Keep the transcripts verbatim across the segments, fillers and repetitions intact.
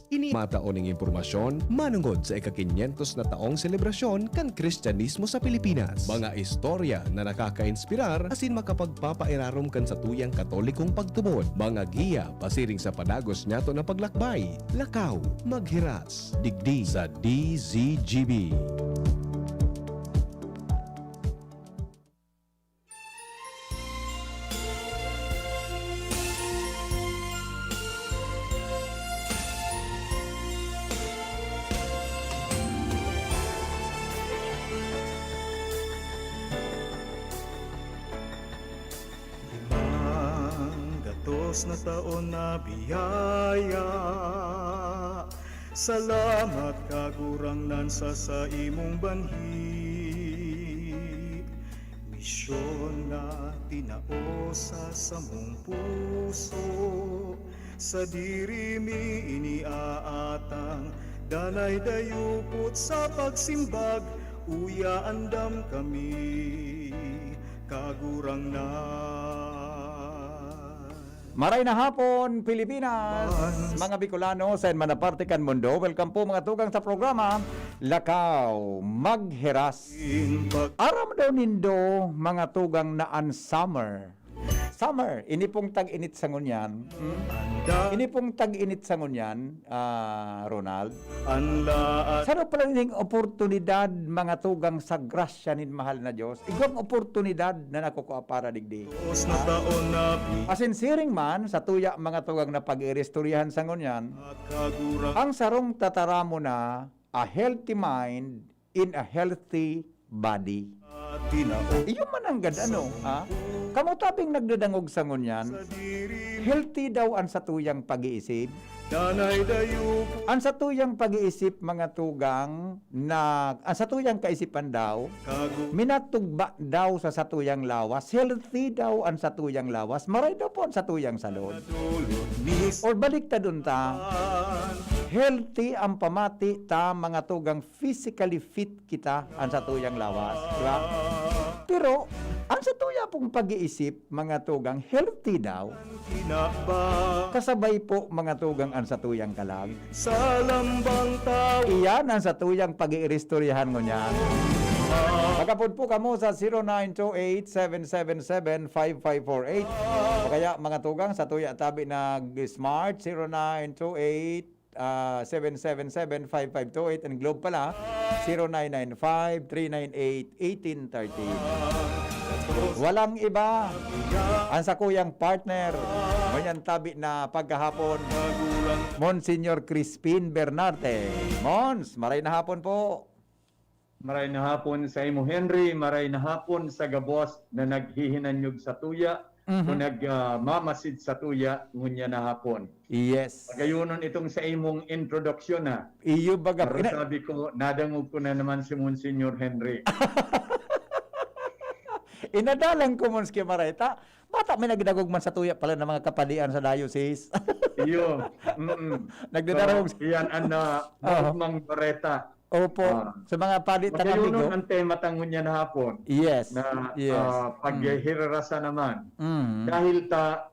Ini mataon ning impormasyon manungod sa ika-kinyentos na taong selebrasyon kan Kristyanismo sa Pilipinas. Mga istorya na nakakainspirar asin makapagpapairarom kan satuyang Katolikong pagtubod. Mga giya pasiring sa padagos niyato na paglakbay. Lakaw, maghiras, digdi sa D Z G B. Limang gatos na taon na biyaya. Salamat, Kagurangnan, sa saimong banhi. Misyon na tinao sa samong puso, sadiri mi iniaatang. Danay dayupot sa pagsimbag, uya andam kami, Kagurangnan. Maray na hapon, Pilipinas! Mga Bicolano sa enman na parte kan mundo, welcome po, mga tugang, sa programa Lakaw Maghiras. Aram daw nindo, mga tugang, na an summer. Summer, ini pong tag-init sa ngunyan. Hmm? Ini pong tag-init sa ngunyan, ah, Ronald. Saro pala ning oportunidad, mga tugang, sa grasya nin mahal na Dios. Igwang oportunidad na nakukua para digdi. Asin siring man, sa tuya, mga tugang, na pag-iristoryahan sa ngunyan, ang sarong tataramon na, a healthy mind in a healthy body. Iyo man nanggad, ano, ha? Kamo tabing nagdadangog sa ngunyan, healthy daw an satuyang pag-iisip. An satuyang pag-iisip, mga tugang, na, an satuyang kaisipan daw, minatugba daw sa satuyang lawas, healthy daw an satuyang lawas, maray daw po an satuyang salod. Or baliktad unta, healthy ang pamati ta, mga tugang, physically fit kita an satuyang lawas, di ba? Pero an satuya pong pag-iisip, mga tugang, healthy daw. Kasabay po, mga tugang, an satuyang kalag. Iyan an satuyang pag-iiristoryahan ngunyan. Magapod po kamo sa zero nine two eight, seven seven seven, five five four eight. O kaya, mga tugang, satuya tabi nag-smart, zero nine two eight, ah, seven seven seven, five five two eight, and Globe pala, zero nine nine five, three nine eight, eighteen thirteen. Walang iba, ang sakuyang partner, ngunyan tabi na paggahapon, Monsignor Crispin Bernarte. Mons, maray na hapon po. Maray na hapon sa imo, Henry. Maray na hapon sa gabos na naghihinanyog satuya Mhm. o nag, ah, mamasid satuya ngunyan na hapon. Yes. Pagayonon itong sa imong introduction, ha. Iyo baga, Pero ina- sabi ko, nadangog ko na naman si Monsignor Henry. Inadalan ko, Mons, kay Mareta. Bata may nagdagog man satuya pala ng mga kapadian sa diocese. Iyo. Mm-mm. Nagdadaraog So, iyan ang, ah, Oo. Mang Bareta. Opo. Ah. Sa mga padi ta Magayunon kami, go. ang tema ta ngunyan hapon Yes, na, yes. ah, Mm. paghihirarasa naman. Mm. Dahil ta,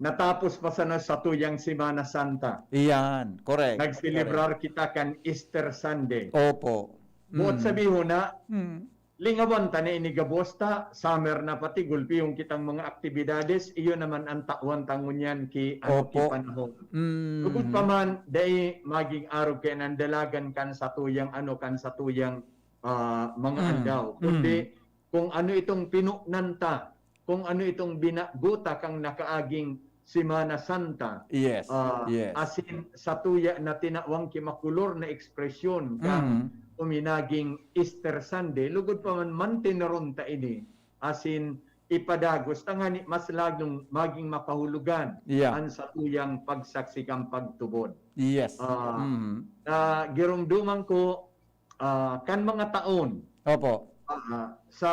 natapos pa sana satuyang Semana Santa. Iyan, correct. Nagselebrar Correct. kita kan Easter Sunday. Opo. Buot Mm. sabihon na, Mm. lingawan ta na ini gabos ta, summer na pati, gulpihon kitang mga aktibidades, iyo naman ang tawan ta ngunyan ki, ano, ki Opo. panahon. Mm. Lugod pa man, dai maging arog kaiyan an dalagan kan satuyang, ano, kan satuyang, ah, mga Mm. andaw. Kundi Mm. kung ano itong pinunan ta, kung ano itong binago ta kan nakaaging Semana Santa. Yes, Ah, yes. asin satuya na tinawang ki makolor na ekspresyon kan Mm. uminaging Easter Sunday. Lugod pa man, manteneron ta ini. Asin ipadagos tangani mas lalong maging mapahulugan Yeah. an satuyang pagsaksi kan pagtubod. Yes. Ah, Mm. na giromdoman ko, ah, kan mga taon, Opo. ah, sa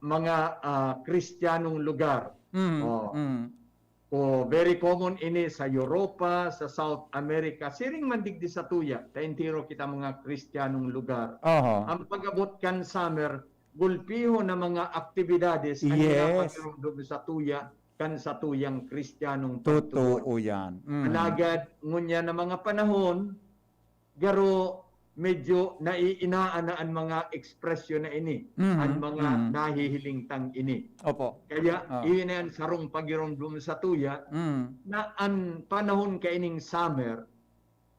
mga, ah, Kristiyanong lugar. Mm, Oh. mm. Oh, very common ini sa Europa, sa South America. Siring man digdi satuya, ta entero kita mga Kristiyanong lugar. Oho. Ang pag-abot kan summer, gulpihon na mga aktibidades ang Yes. ginapagiromdom satuya kan satuyang Kristiyanong pagtubod. Totoo yan. Mm. Alagad, ngunyan na mga panahon, garo medyo naiinaan na an mga ekspresyon na ini, Mhm, an mga mhm. nahihiling tang ini. Opo. Kaya, Ah. iyon na an sarong pagiromdom satuya Mm. na an panahon kaining summer,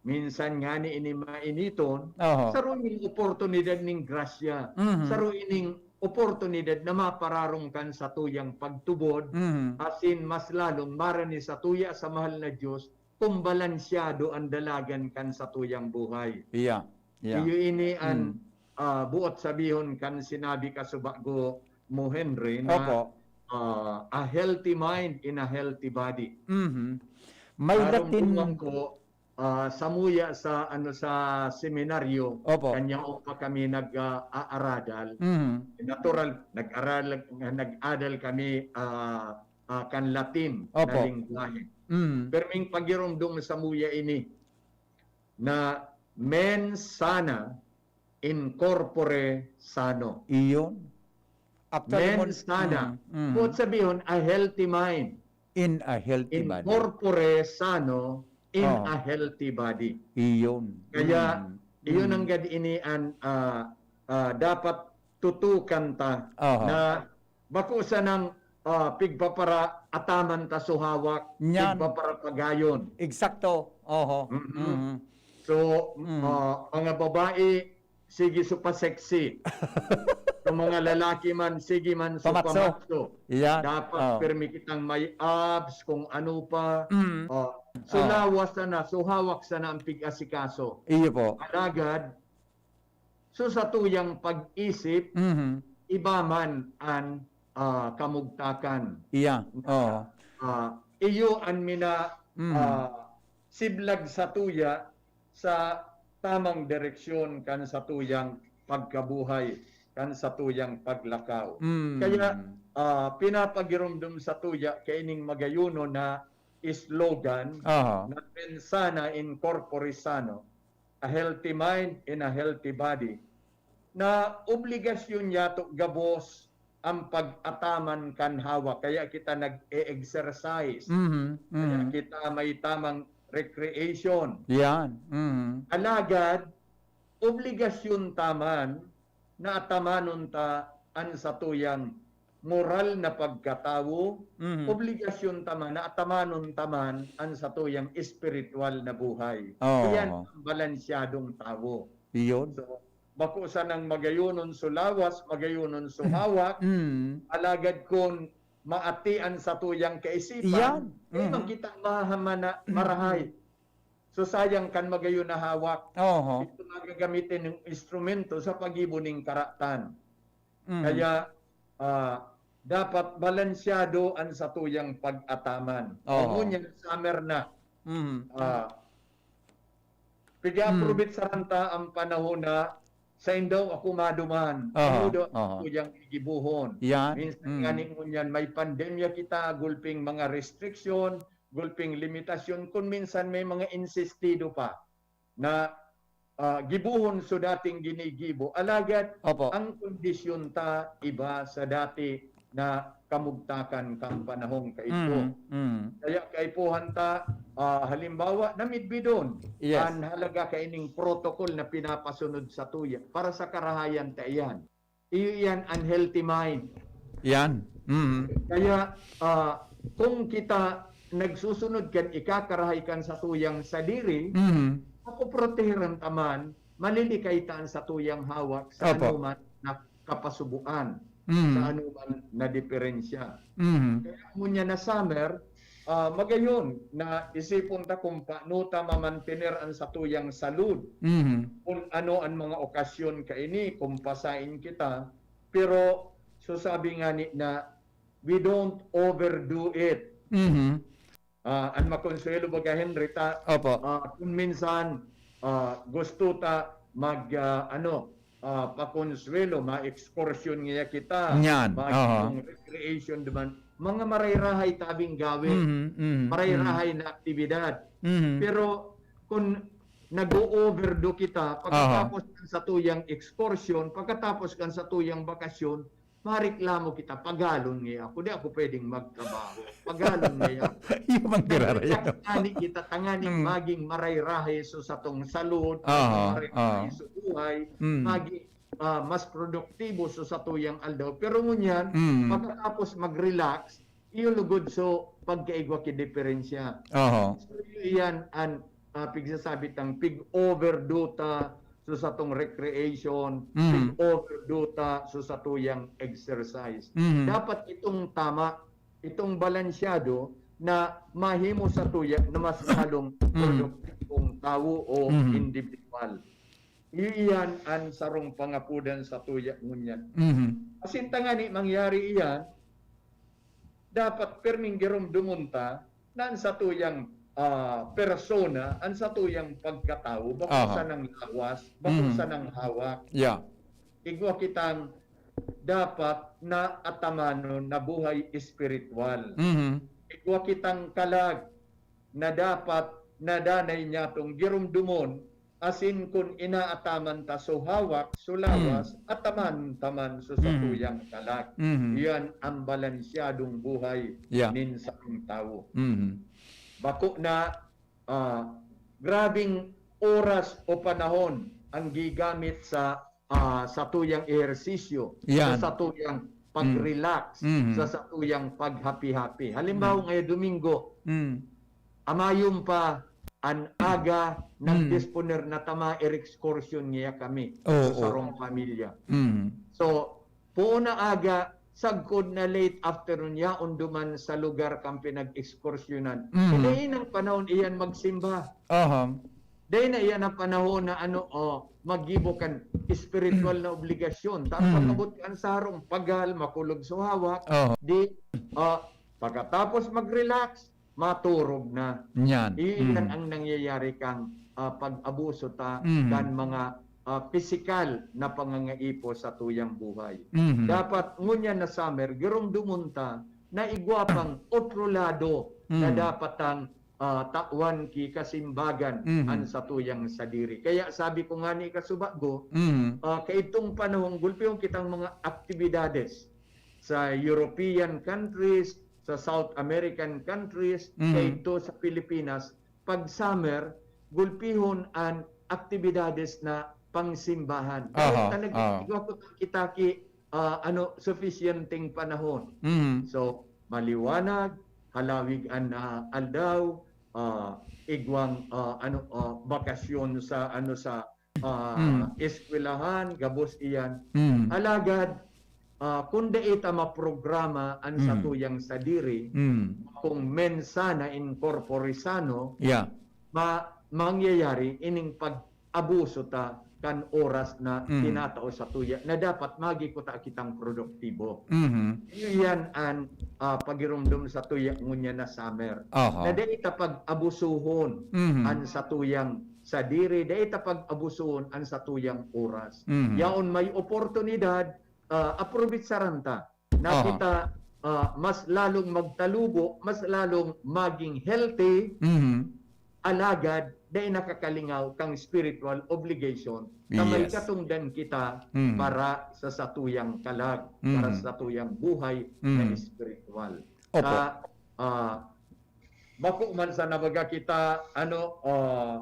minsan ngani ini mainiton, Oho. saro ining oportunidad ning grasya, Mhm. saro ining oportunidad na mapararong kan satuyang pagtubod, Mhm. asin mas lalong marani satuya sa mahal na Dios, kung balansyado an dalagan kan satuyang buhay. Iya, iya. Iyo ini an, Mm. ah, buot sabihon kan sinabi kasubago mo, Henry, na, Opo. ah, "A healthy mind in a healthy body." Mhm. May Karong Latin buwan ko, ah, samuya sa, ano, sa seminaryo, Opo. kanya pa kami nag, ah, aaradal. Mhm. Natural, nag-aral, nag-adal kami, ah, ah, kan Latin na Opo. lengwahe. Mm. Perming pagiromdom samuya ini na mens sana in corpore sano. Iyon. Actually, Mens mon-, sana. mm, mm. Buot sabihon, a healthy mind. In a healthy In body. corpore sano, in Oh. a healthy body. Iyon. Kaya, Mm. iyon Mm. ang gad ini an, ah, ah, dapat tutukan ta Oho. na bako sanang, ah, pigpaparaataman ta so hawak, Nyan. pigpaparapagayon. Eksakto. Oho. Mhm. Mhm. So, Mm. ah, mga babae, sige so pa-sexy. Sa mga lalaki man, sige man so Pamatso. pamatso. Yan. Dapat Oh. pirmi kitang may abs, kung ano pa. Mm. Oh. So, Oh. lawas sana, so hawak sana ang pig-asikaso. Iyo po. Alagad, so satuyang pag-isip, Mhm. iba man an, ah, kamugtakan. Iya. Oo. Ah, iyo an mina-, Mm. ah, siblag satuya sa tamang direksyon kan satuyang pagkabuhay, kan satuyang paglakaw. Mm. Kaya, ah, pinapagiromdom satuya kaining magayonon na slogan Aha. na mens sana in corpore sano, a healthy mind in a healthy body, na obligasyon yato gabos ang pag-ataman kan hawak. Kaya kita nag-e-exercise. Mhm, Kaya mhm. kita may tamang recreation. Yan. Mhm. Alagad, obligasyon ta man na atamanon ta an satuyang moral na pagkatawo, Mhm. obligasyon ta man na atamanon ta man an satuyang espiritual na buhay. Oo. Iyan ang balansyadong tawo. Iyon. So, bako sanang magayonon so lawas, magayonon so hawak, Mm. alagad kun maati an satuyang kaisipan, Iyan. di man Mm. kita mahamana-, Mm. marahay. So, sayang kan magayon na hawak. Oho. Ito nga gagamitin ng instrumento sa paggibo ning karatan. Mm. Kaya, ah, dapat balansyado an satuyang pag-ataman. Oho. Ngunyan, summer na. Mm. Ah, pig-approbit Mm. saranta ang panahon na sain daw ako maduman. Oho, Ano daw oho. ako yang gigibohon? Yan. Minsan Mm. nga ni ngunyan, may pandemya kita, gulping mga restriction, gulping limitasyon, kun minsan may mga insistido pa na, ah, gibohon so dating ginigibo. Alagad, Opo. ang kondisyon ta iba sa dati na kamugtakan kan panahong kaito. Mm, mm. Kaya kaipuhan ta, ah, halimbawa, namidbidon Yes. an halaga kaining protocol na pinapasunod satuya para sa karahayan ta iyan. Iyo iyan an healthy mind. Yan. Mm. Kaya, ah, kung kita nagsusunod kan ikakarahay kan satuyang sadiri, Mm. mapoprotehiran ta man, malilikay ta an satuyang hawak sa Opo. anoman na kapasubuan, Mm. sa anoman na diferensya. Mm. Kaya ngunyan na summer, ah, magayon na isipon ta kung paano ta mamantener an satuyang salud. Mhm. Kun ano an mga okasyon kaini, kung pasain kita. Pero, so sabi nga ni, na we don't overdo it. Mhm. Ah, an makonsuwelo baga, Henry, ta, Opo. ah, kun minsan, ah, gusto ta mag, ah, ano, ah, pakonsuwelo, ma-excursion ngaya kita, Yan, mag-, aha. yung recreation naman, mga maray-rahay tabing gawi, Mhm, mhm, maray-rahay mhm. na aktibidad. Mhm. Pero kun nag-o-overdo kita, Aha. pagkatapos kan satuyang excursion, pagkatapos kan satuyang bakasyon, mareklamo kita, pagalon ngaya ako, di ako pwedeng magtrabaho. Pagalon ngaya ako. Iyo man giraray. Nag-relax ngani kita, tanganing Mm. maging marayrahay so satong salud, Aha, marayrahay aha. so buhay, Mm. maging ah, mas produktibo so satuyang aldaw. Pero ngunyan, Mm. pagkatapos mag-relax, iyo lugod so pagkaigwa ki diferensya. Aha. So, iyan an ah, pigsasabi tang pig-overdo ta so satong recreation, Mm. pig-overdo ta so satuyang exercise. Mm. Dapat itong tama, itong balansyado na mahimo satuya na mas lalong Mm. produktibong tawo o Mm. individual. Iyan an sarong pangapodan satuya ngunyan. Mhm. Asin tangani mangyari iyan, dapat pirming giromdomon ta na an satuyang ah, persona, an satuyang pagkatawo, bako Aha. sanang lawas, bako Mhm. sanang hawak. Yeah. Igwa kitang dapat na atamanon na buhay espiritual. Mhm. Igwa kitang kalag na dapat na danay niyatong giromdomon, asin kun inaataman ta so hawak, so lawas, ataman ta man so Mhm. satuyang kalag. Mhm. Iyan ang balansyadong buhay Yeah. nin sarong tawo. Mhm. Bako na ah, grabing oras o panahon ang gigamit sa ah, satuyang ehersisyo, Yan. sa satuyang pag-relax, Mhm. sa satuyang paghapi-hapi. Halimbawa, ngayong Domingo, Mm. amayong pa an aga, Mm. nagdisponer na ta ma-excursion niya kami Oo. sa sarong pamilya. Mm. So, poon na aga, sagkod na late afternoon, yaon duman sa lugar kan pinag-ekskursyonan. Mm. Dai nang panahon iyan magsimba. Aha. Dai na iyan ang panahon na ano, oh, maggibo kan espiritual na obligasyon. Tapos Mm. pag-abot kan sarong pagal, makulog sa hawak, Aha. di, ah, pagkatapos mag-relax, maturog na. Yan. Iyan Mm. ang nangyayari kang ah, pag-abuso ta Mm. kan mga ah, pisikal na pangangaipo sa tuyang buhay. Mhm. Dapat ngunyan na summer, giromdomon ta na igwa pang otro lado na Mm. dapat tang ah, tawan ki kasimbagan Mhm. an satuyang sadiri. Kaya sabi ko ngani kasubago, Mhm. ah, kaitong panahon, gulpihon kitang mga aktibidades sa European countries, sa South American countries, Mhm. kaito sa Pilipinas, pag summer, gulpihon an aktibidades na pangsimbahan. Aha, Dahil talaga, aha. igwa ko kita ki, ah, ano, sufisyenteng panahon. Mhm. So, maliwanag, halawig an ah, aldaw, ah, igwang ah, ano ah, bakasyon sa ano sa ah, Mm. eskwelahan, gabos iyan. Mhm. Alagad, ah, kung dai ta maprograma an Mm. satuyang sadiri, Mm. kung mens sana in corpore sano, Yeah. ma mangyayari ining pag-abuso ta kan oras na Mm. tinatao satuya na dapat magi kuta kitang produktibo. Mhm. Iyan an ah, pagiromdom satuya ngunyan na summer. Aha. Na dai ta pag-abusuhon Mhm. an satuyang sadiri, dai ta pag-abusuhon an satuyang oras. Mhm. Yaon may oportunidad, ah, aprobetsaran ta. Na Aha. kita ah, mas lalong magtalubo, mas lalong maging healthy, Mhm. alagad dai nakakalingaw kang spiritual obligation na may Yes. katungdan kita Mm. para sa satuyang kalag, para Mm. sa satuyang buhay na Mm. espiritual. Opo. Ah, ah, bako man sa nabaga kita, ano, ah,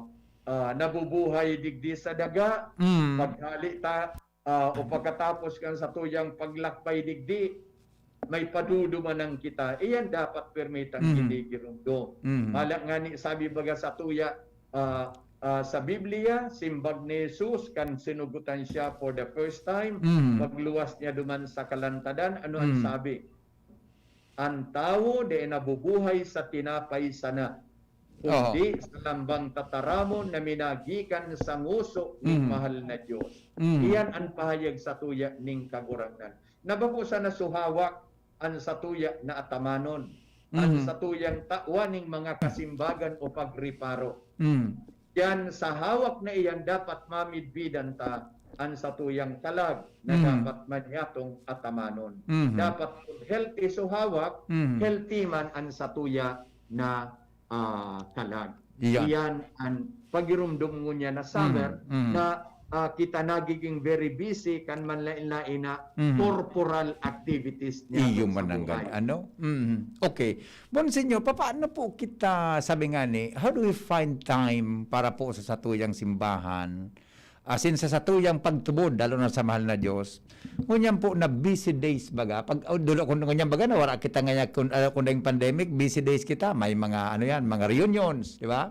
ah, nabubuhay digdi sa daga, Mm. paghali ta, ah, o pagkatapos kan satuyang paglakbay digdi, may padudumanan kita. Iyan dapat pirmi tang Mhm. ginigiromdom. Mhm. Hala ngani sabi baga satuya, ah, ah, sa Biblia, simbag ni Jesus kan sinugotan siya for the first time, Mhm. pagluwas niya duman sa kalantadan, ano an Mhm. sabi? An tawo dai nabubuhay sa tinapay sana, kundi Aha. sa lambang tataramon na minagikan sa ngoso ning Mhm. mahal na Dios. Mhm. Iyan an pahayag satuya ning Kagurangnan. Na bako sana so hawak an satuya na atamanon, an Mhm. satuyang tawan ning mga kasimbagan o pagreparo. Mhm. Yan sa hawak na iyan dapat mamidbidan ta an satuyang kalag na Mhm. dapat man yatong atamanon. Mhm. Dapat kun healthy so hawak, Mhm. healthy man an satuya na ah, kalag. Iyan. Iyan an pagiromdom ngunyan na summer Mhm. Mhm. na ah, kita nagiging very busy kan manlain-lain na Mhm. corporal activities niya Iyo sa mananggad, buhay. ano? Mhm. Okay. Monsignor, papaano po kita, sabi nga ni, how do we find time para po sa satuyang simbahan? As in, sa satuyang pagtubod, lalo na sa mahal na Diyos. Ngunyan po na busy days, baga. Pag, oh, dulo, kung ngunyan, baga, na wala kita ngayon, kung, ah, kung dahil pandemic, busy days kita. May mga, ano yan, mga reunions, di ba?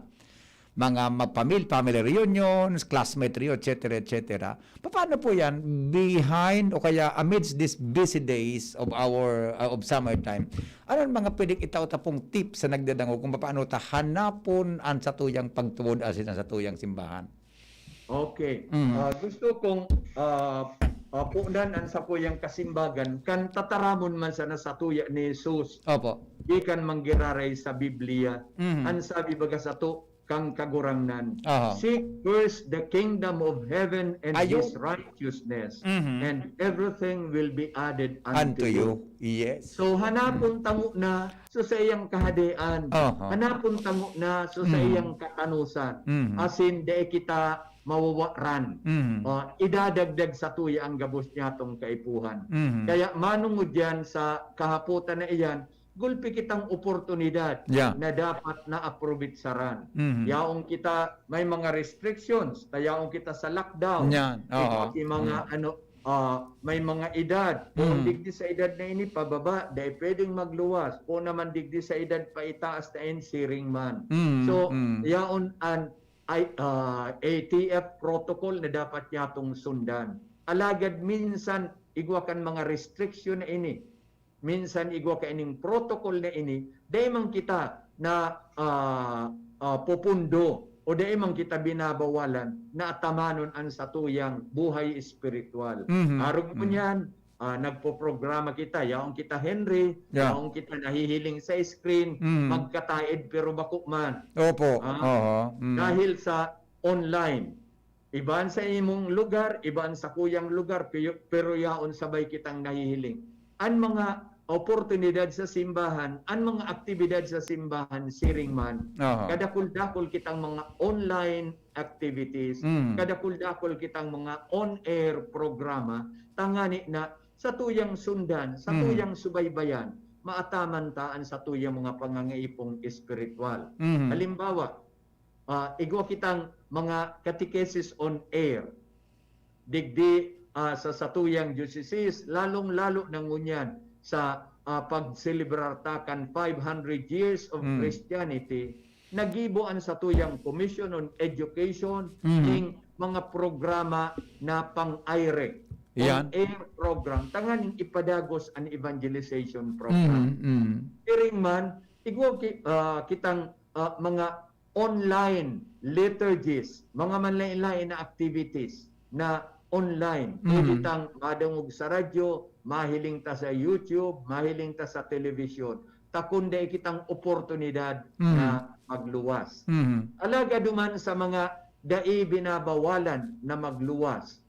Mga ma-, pamil-, family reunions, classmate reunion, et cetera, et cetera. Paano po yan? Behind o kaya amidst these busy days of our, uh, of summertime, ano ang mga pwedeng itao ta pong tips sa nagdadangog kung paano ta hanapon ang satuyang pagtubod asin ang satuyang simbahan? Okay. Mm. Ah, gusto kong, ah, ah, punan ang sakuyang kasimbagan kan tataramon man sana satuya ni Jesus. Opo. Gikan manggiraray sa Biblia. Mhm. An sabi baga sato, kan Kagurangnan. Aha. "Seek first the kingdom of heaven and Ayo. his righteousness, Mhm. and everything will be added unto Unto you." you. Yes. So, hanapon tango na so sa iyang kahadean. Aha. Hanapon tango na so sa Mhm. iyang katanusan. Mhm. Asin, dai kita mawawaran. Mhm. Ah, idadagdag satuya ang gabos niyatong kaipuhan. Mhm. Kaya manungod yan sa kahapotan na iyan, gulpi kitang oportunidad Yeah. na dapat naaprobitsaran. Mhm. Yaon kita, may mga restrictions, ta yaon kita sa lockdown. Yan, Ito oo. si mga Mm. ano, ah, may mga edad. Kung Mm. digdi sa edad na ini pababa, dai pwedeng magluwas. Kung naman digdi sa edad paitaas na yan, siring man. Mm, So, mm. yaon an ay, ah, A T F protocol na dapat niyatong sundan. Alagad minsan, igwa kan mga restriction na ini, minsan igwa kaining protocol na ini, dai man kita na, ah, ah, pupundo o dai man kita binabawalan na atamanon an satuyang buhay espiritual. Mhm. Arog mo Mhm. niyan, ah, nagpoprograma kita, yaon kita Henry, Yeah. yaon kita nahihiling sa screen, Mhm. magkataed pero bako man. Opo. Ah, Aha. Mhm. dahil sa online. Iba an sa imong lugar, iba an sakuyang lugar, piyo-, pero yaon sabay kitang nahihiling. An mga oportunidad sa simbahan, an mga aktibidad sa simbahan, siring man, Aha. kadakul-dakul kitang mga online activities, Mm. kadakul-dakul kitang mga on-air programa, tangani na satuyang sundan, Mm. satuyang subaybayan, maataman ta an satuyang mga pangangaipo espiritual. Mm. Halimbawa, ah, igwa kitang mga catechesis on air. Digdi, ah, sa satuyang diocese, lalong-lalo na ngunyan sa, ah, pagselebrar ta kan five hundred years of Mm. Christianity, nagibo an satuyang Commission on Education Mhm. ning mga programa na pang-aire, Yan. on-air program, tanganing ipadagos an evangelization program. Mhm, mhm. Siring man, igwa ki-, ah, kitang, ah, mga online liturgies, mga manlain-lain na activities na online. Mhm. Pwede tang madangog sa radyo, mahiling ta sa YouTube, mahiling ta sa telebisyon. Ta kun dai kitang oportunidad Mhm. na magluwas. Mhm. Alagad duman sa mga dai binabawalan na magluwas,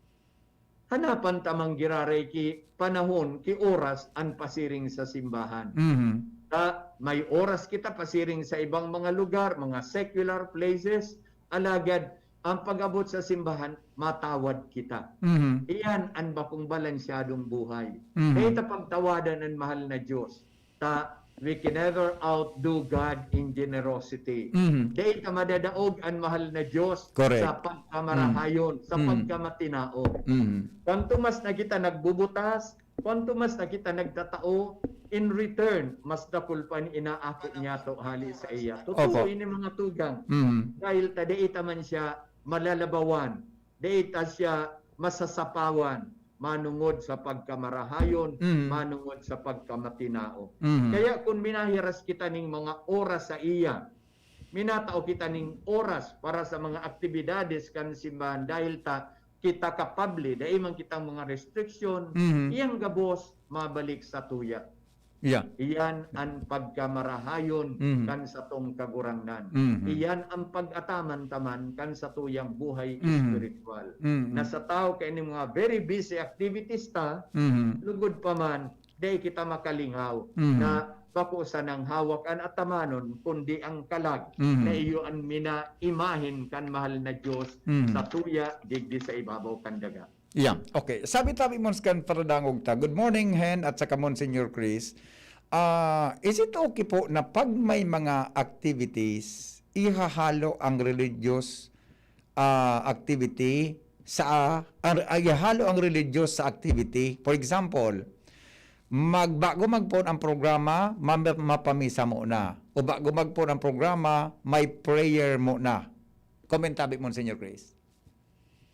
hanapan ta man giraray ki panahon, ki oras an pasiring sa simbahan. Mhm. Ta may oras kita pasiring sa ibang mga lugar, mga secular places, alagad ang pag-abot sa simbahan, matawad kita. Mhm. Iyan an bakong balansyadong buhay. Mhm. Dai ta pagtawadan an mahal na Diyos. Ta, we can never outdo God in generosity. Mhm. Dai ta madadaog an mahal na Diyos Correct. sa pagkamarahayon, sa Mm. pagkamatinaog. Mhm. Kwanto mas na kita nagbubutas, kwanto mas na kita nagtatao, in return, mas dakul pa an inaako niyato hali sa iya. Totoo Opo. ini, mga tugang. Mhm. Dahil ta dai ta man siya malalabawan, dai ta siya masasapawan, manungod sa pagkamarahayon, Mm. manungod sa pagkamatinao. Mhm. Kaya kun minahiras kita ning mga oras sa iya, minatao kita ning oras para sa mga aktibidades kan simbahan dahil ta kita kapable, dai man kitang mga restriksyon, Mhm. iyang gabos mabalik sa tuya. Yeah. Iyan an pagkamarahayon Mhm. kan satong Kagurangnan. Mhm. Iyan an pag-ataman ta man kan satuyang buhay Mhm. espiritual. Mhm. Na sa tawo kaining mga very busy activities ta, Mhm. lugod pa man, dai kita makalingaw Mhm. na bako sanang hawak an atamanon, kundi ang kalag, Mhm. na iyo an minaimahen kan mahal na Dios Mhm. sa tuya digdi sa ibabaw kan daga. Yeah. Okay. Sabi tabi mo kan paradangog ta. Good morning, Hen, at saka Monsignor Chris. Ah, is it okay po na pag may mga activities, ihahalo ang religious, ah, activity sa, ang, ah, ihahalo ang religious sa activity? For example, magbago magpoon ang programa, ma-, mapamisa mo na. O bago magpoon ang programa, may prayer mo na. Comment tabi mo, Monsignor Chris.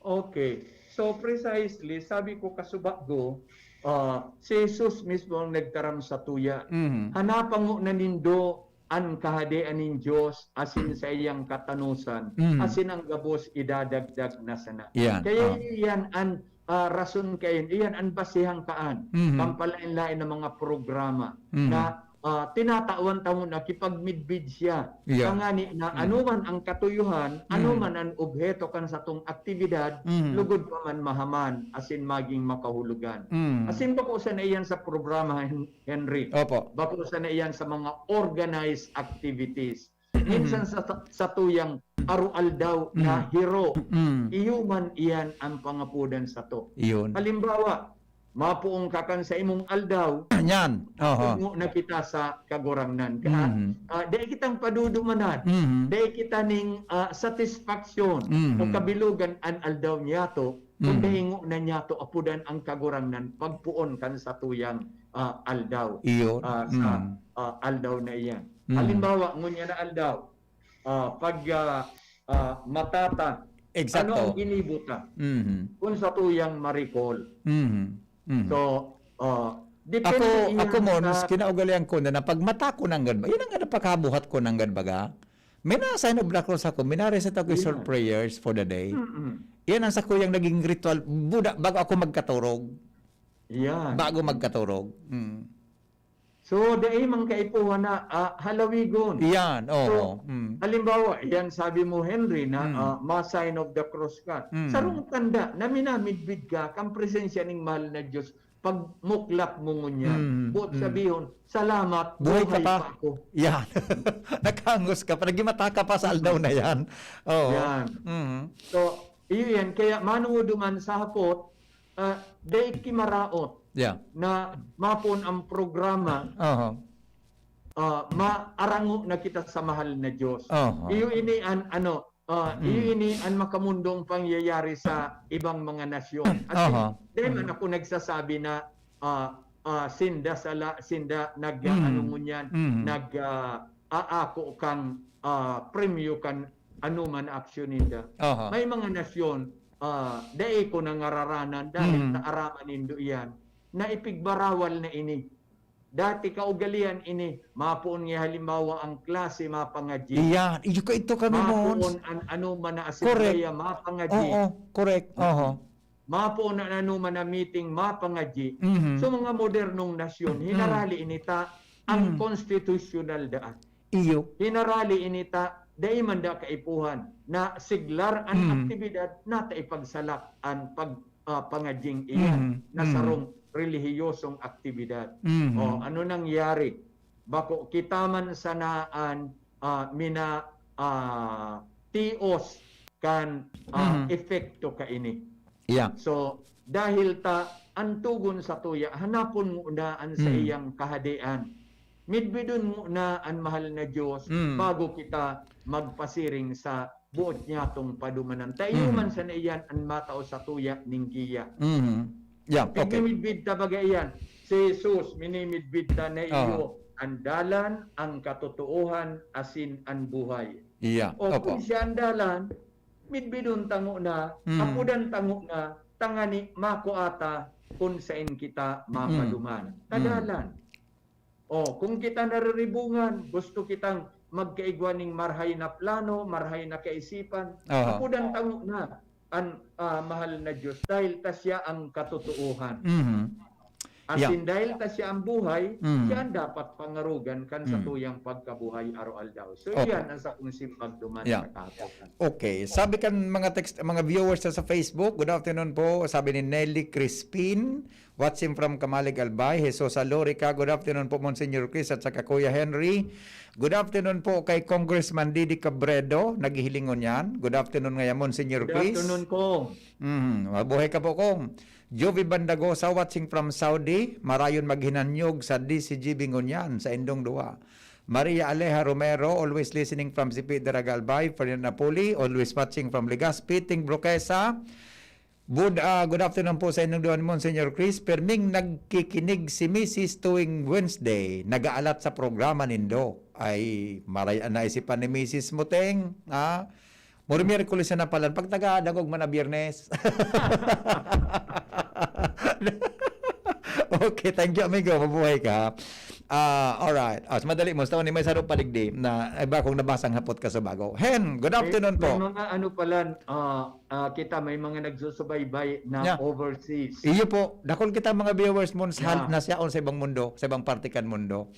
Okay. So, precisely, sabi ko, kasubago, ah, si Jesus mismo ang nagtaram sa tuya. Mhm. Hanapan ngona nindo an Kahadean nin Dios asin saiyang katanosan, Mhm. asin ang gabos idadagdag na sana. Yan, Kaya oh. iyan an, ah, rason kain, iyan an basehang kaan, Mhm. kan palaen-laen na mga programa Mhm. na ah, tinatawan ta ngona kipagmidbid siya. Yeah. Tangani na Mm. anoman ang katuyohan, Mm. anoman an obheto kan satong aktibidad, Mm. lugod pa man mahaman asin magin makahulogan. Mm. Asin bako sana iyan sa programa, Hen-, Henry. Opo. Bako sana iyan sa mga organized activities. Minsan Mm. sa, sa tuyang aroaldaw na Mm. hiro, Mm. iyo man iyan ang pangapodan sato. Iyon. Halimbawa, mapoon ka kan sa imong aldaw, Yan. Oho. tungo na kita sa Kagurangnan. Kaya, Mhm. ah, dai kitang padudumanan, Mhm. dai kita ning, ah, satisfaction Mhm. o kabilogan an aldaw niyato, kung Mhm. dai ngona niyato apodan ang Kagurangnan pagpoon kan satuyang, ah, aldaw. Iyo. Ah, sa, Mhm. ah, aldaw na iyan. Mhm. Halimbawa, ngunyan na aldaw, ah, pag, ah, ah, matata, Exacto. ano ang ginibo ta? Mhm. Kung sa tuyang marikol. Mhm. Mhm. So, ah, depende Ako, iyan ako, Mons, sa kinaugalian ko na, na pag mata ko nanggad ba, yun ang napakabuhat ko nanggad baga. May na-sign of the cross ako, minarecite ako yung short Yan. prayers for the day. Mm-mm. Yan ang sakuyang naging ritual, buda, bago ako magkaturog. Yan. Bago magkaturog. Mm. So, dai man kaipuhan na, ah, halawigon. Iyan, oo. So, Mm. halimbawa, iyan sabi mo, Henry, na, Mm. ah, ma-sign of the cross ka. Mm. Sarong tanda na minamidbid ka kan presensya ning mahal na Diyos pag muklat mo ngunyan. Mm, Buot mm. sabihon, "Salamat, Buhay ka buhay pa. pa ako." Yan. Nakangos ka pa. Nagimata ka pa sa aldaw na yan. Oo. Yan. Mm. So, iyo yan. Kaya manuod man sa hapot, ah, dai ki maraot Yeah. na mapon ang programa, Oho. ah, maarango na kita sa mahal na Diyos. Oho. Iyo ini an, ano, ah, Mm. iyo ini an makamundong pangyayari sa ibang mga nasyon. As in, Oho. dai man Mm. ako nagsasabi na, ah, ah, sinda sala, sinda nag, Mm. ano ngunyan, Mm. nag, ah, aako kang, ah, premyo kan anoman na aksyon ninda. Oho. May mga nasyon, ah, dai ko nangararanan dahil Mm. naaraman nindo iyan, na ipigbarawal na ini. Dati kaugalian ini, mapoon nga halimbawa ang klase mapangadyi. Iyan, iyo ka ito kami, Mons. Mapoon an anoman na Correct. asambleya mapangadyi. Oo, correct. Oho. Mapoon an anoman na meeting mapangadyi. Mhm. So, mga modernong nasyon, Mm. hinarali ini ta ang Mm. konstitusyonal daan. Iyo. Hinarali ini ta, dai man da kaipuhan na siglar an Mm. aktibidad na ta ipagsalak an pag, ah, pangadying iyan Mm. na Mm. sarong relihiyosong aktibidad. Mm. O, ano nangyari? Bako kita man sana an, ah, mina, ah, tios kan, ah, Mm. epekto kaini. Yeah. So, dahil ta, an tugon sa tuya, hanapon ngona an Mm. saiyang kahadean. Midbidon ngona an mahal na Diyos Mm. bago kita magpasiring sa boot niyatong padumanan. Ta iyo Mm. man sana iyan an matao sa tuya ning giya. Mm. Yeah, okay. Minimidbid ta baga iyan. Si Jesus, minimidbid ta na Oo. iyo an dalan, ang katotoohan, asin an buhay. Yeah, O opo. kung siya an dalan, midbidon ta ngona, Mm. apodan ta ngona, tangani makua ta kun saen kita Mm. mapaduman. Ta Mm. dalan. O, kung kita nariribungan, gusto kitang magkaigwa ning marhay na plano, marhay na kaisipan, Aha. apodan ta ngona an, ah, mahal na Diyos dahil ta siya ang katotoohan. Mhm. Asin Yeah. dahil ta siya ang buhay, Mm. siya ang dapat pangarogan kan Mm. satuyang pagkabuhay aroaldaw. So, Opo. iyan ang sakong simbag duman Yeah. sa kahapon. Okay. Sabi kan mga text, mga viewers sa, sa Facebook, good afternoon po. Sabi ni Nelly Crispin, Watching from Camalig, Albay, Jesus Alorica. Good afternoon po, Monsignor Chris at saka Kuya Henry. Good afternoon po kay Congressman Didi Cabredo, naghihiling ngunyan. Good afternoon ngaya, Monsignor Good Chris. afternoon, Kong. Mm, mabuhay ka po, Kong. Jovi Bandagosa, watching from Saudi. Marayon maghinanyog sa D C G B ngunyan, sa indong duwa. Maria Aleja Romero, always listening from Sipi, Daraga, Albay. Ferdinand Napoli, always watching from Legazpi. Ting Broquesa, Good, ah, good afternoon po sa inyong duwa ni Monsignor Chris. Perming nagkikinig si Misis tuwing Wednesday, nag-aalat sa programa nindo. Ay, maray an naisipan ni Misis mo, Teng, ha? Muro Miyerkules na palan, pag taga-dangog man na Biyernes. Okay, thank you, amigo. Mabuhay ka. Ah, alright. Ah, sa madali mo, sa ni may saro pa digdi na iba kong nabasang hapot ka sa bago. Hen, good May, afternoon may po. mga ano palan, ah, ah, kita may mga nagsusubaybay na Yeah. overseas. Iyo po, dakul kita mga viewers mo sa, Yeah. na siyaon sa ibang mundo, sa ibang parte kan mundo.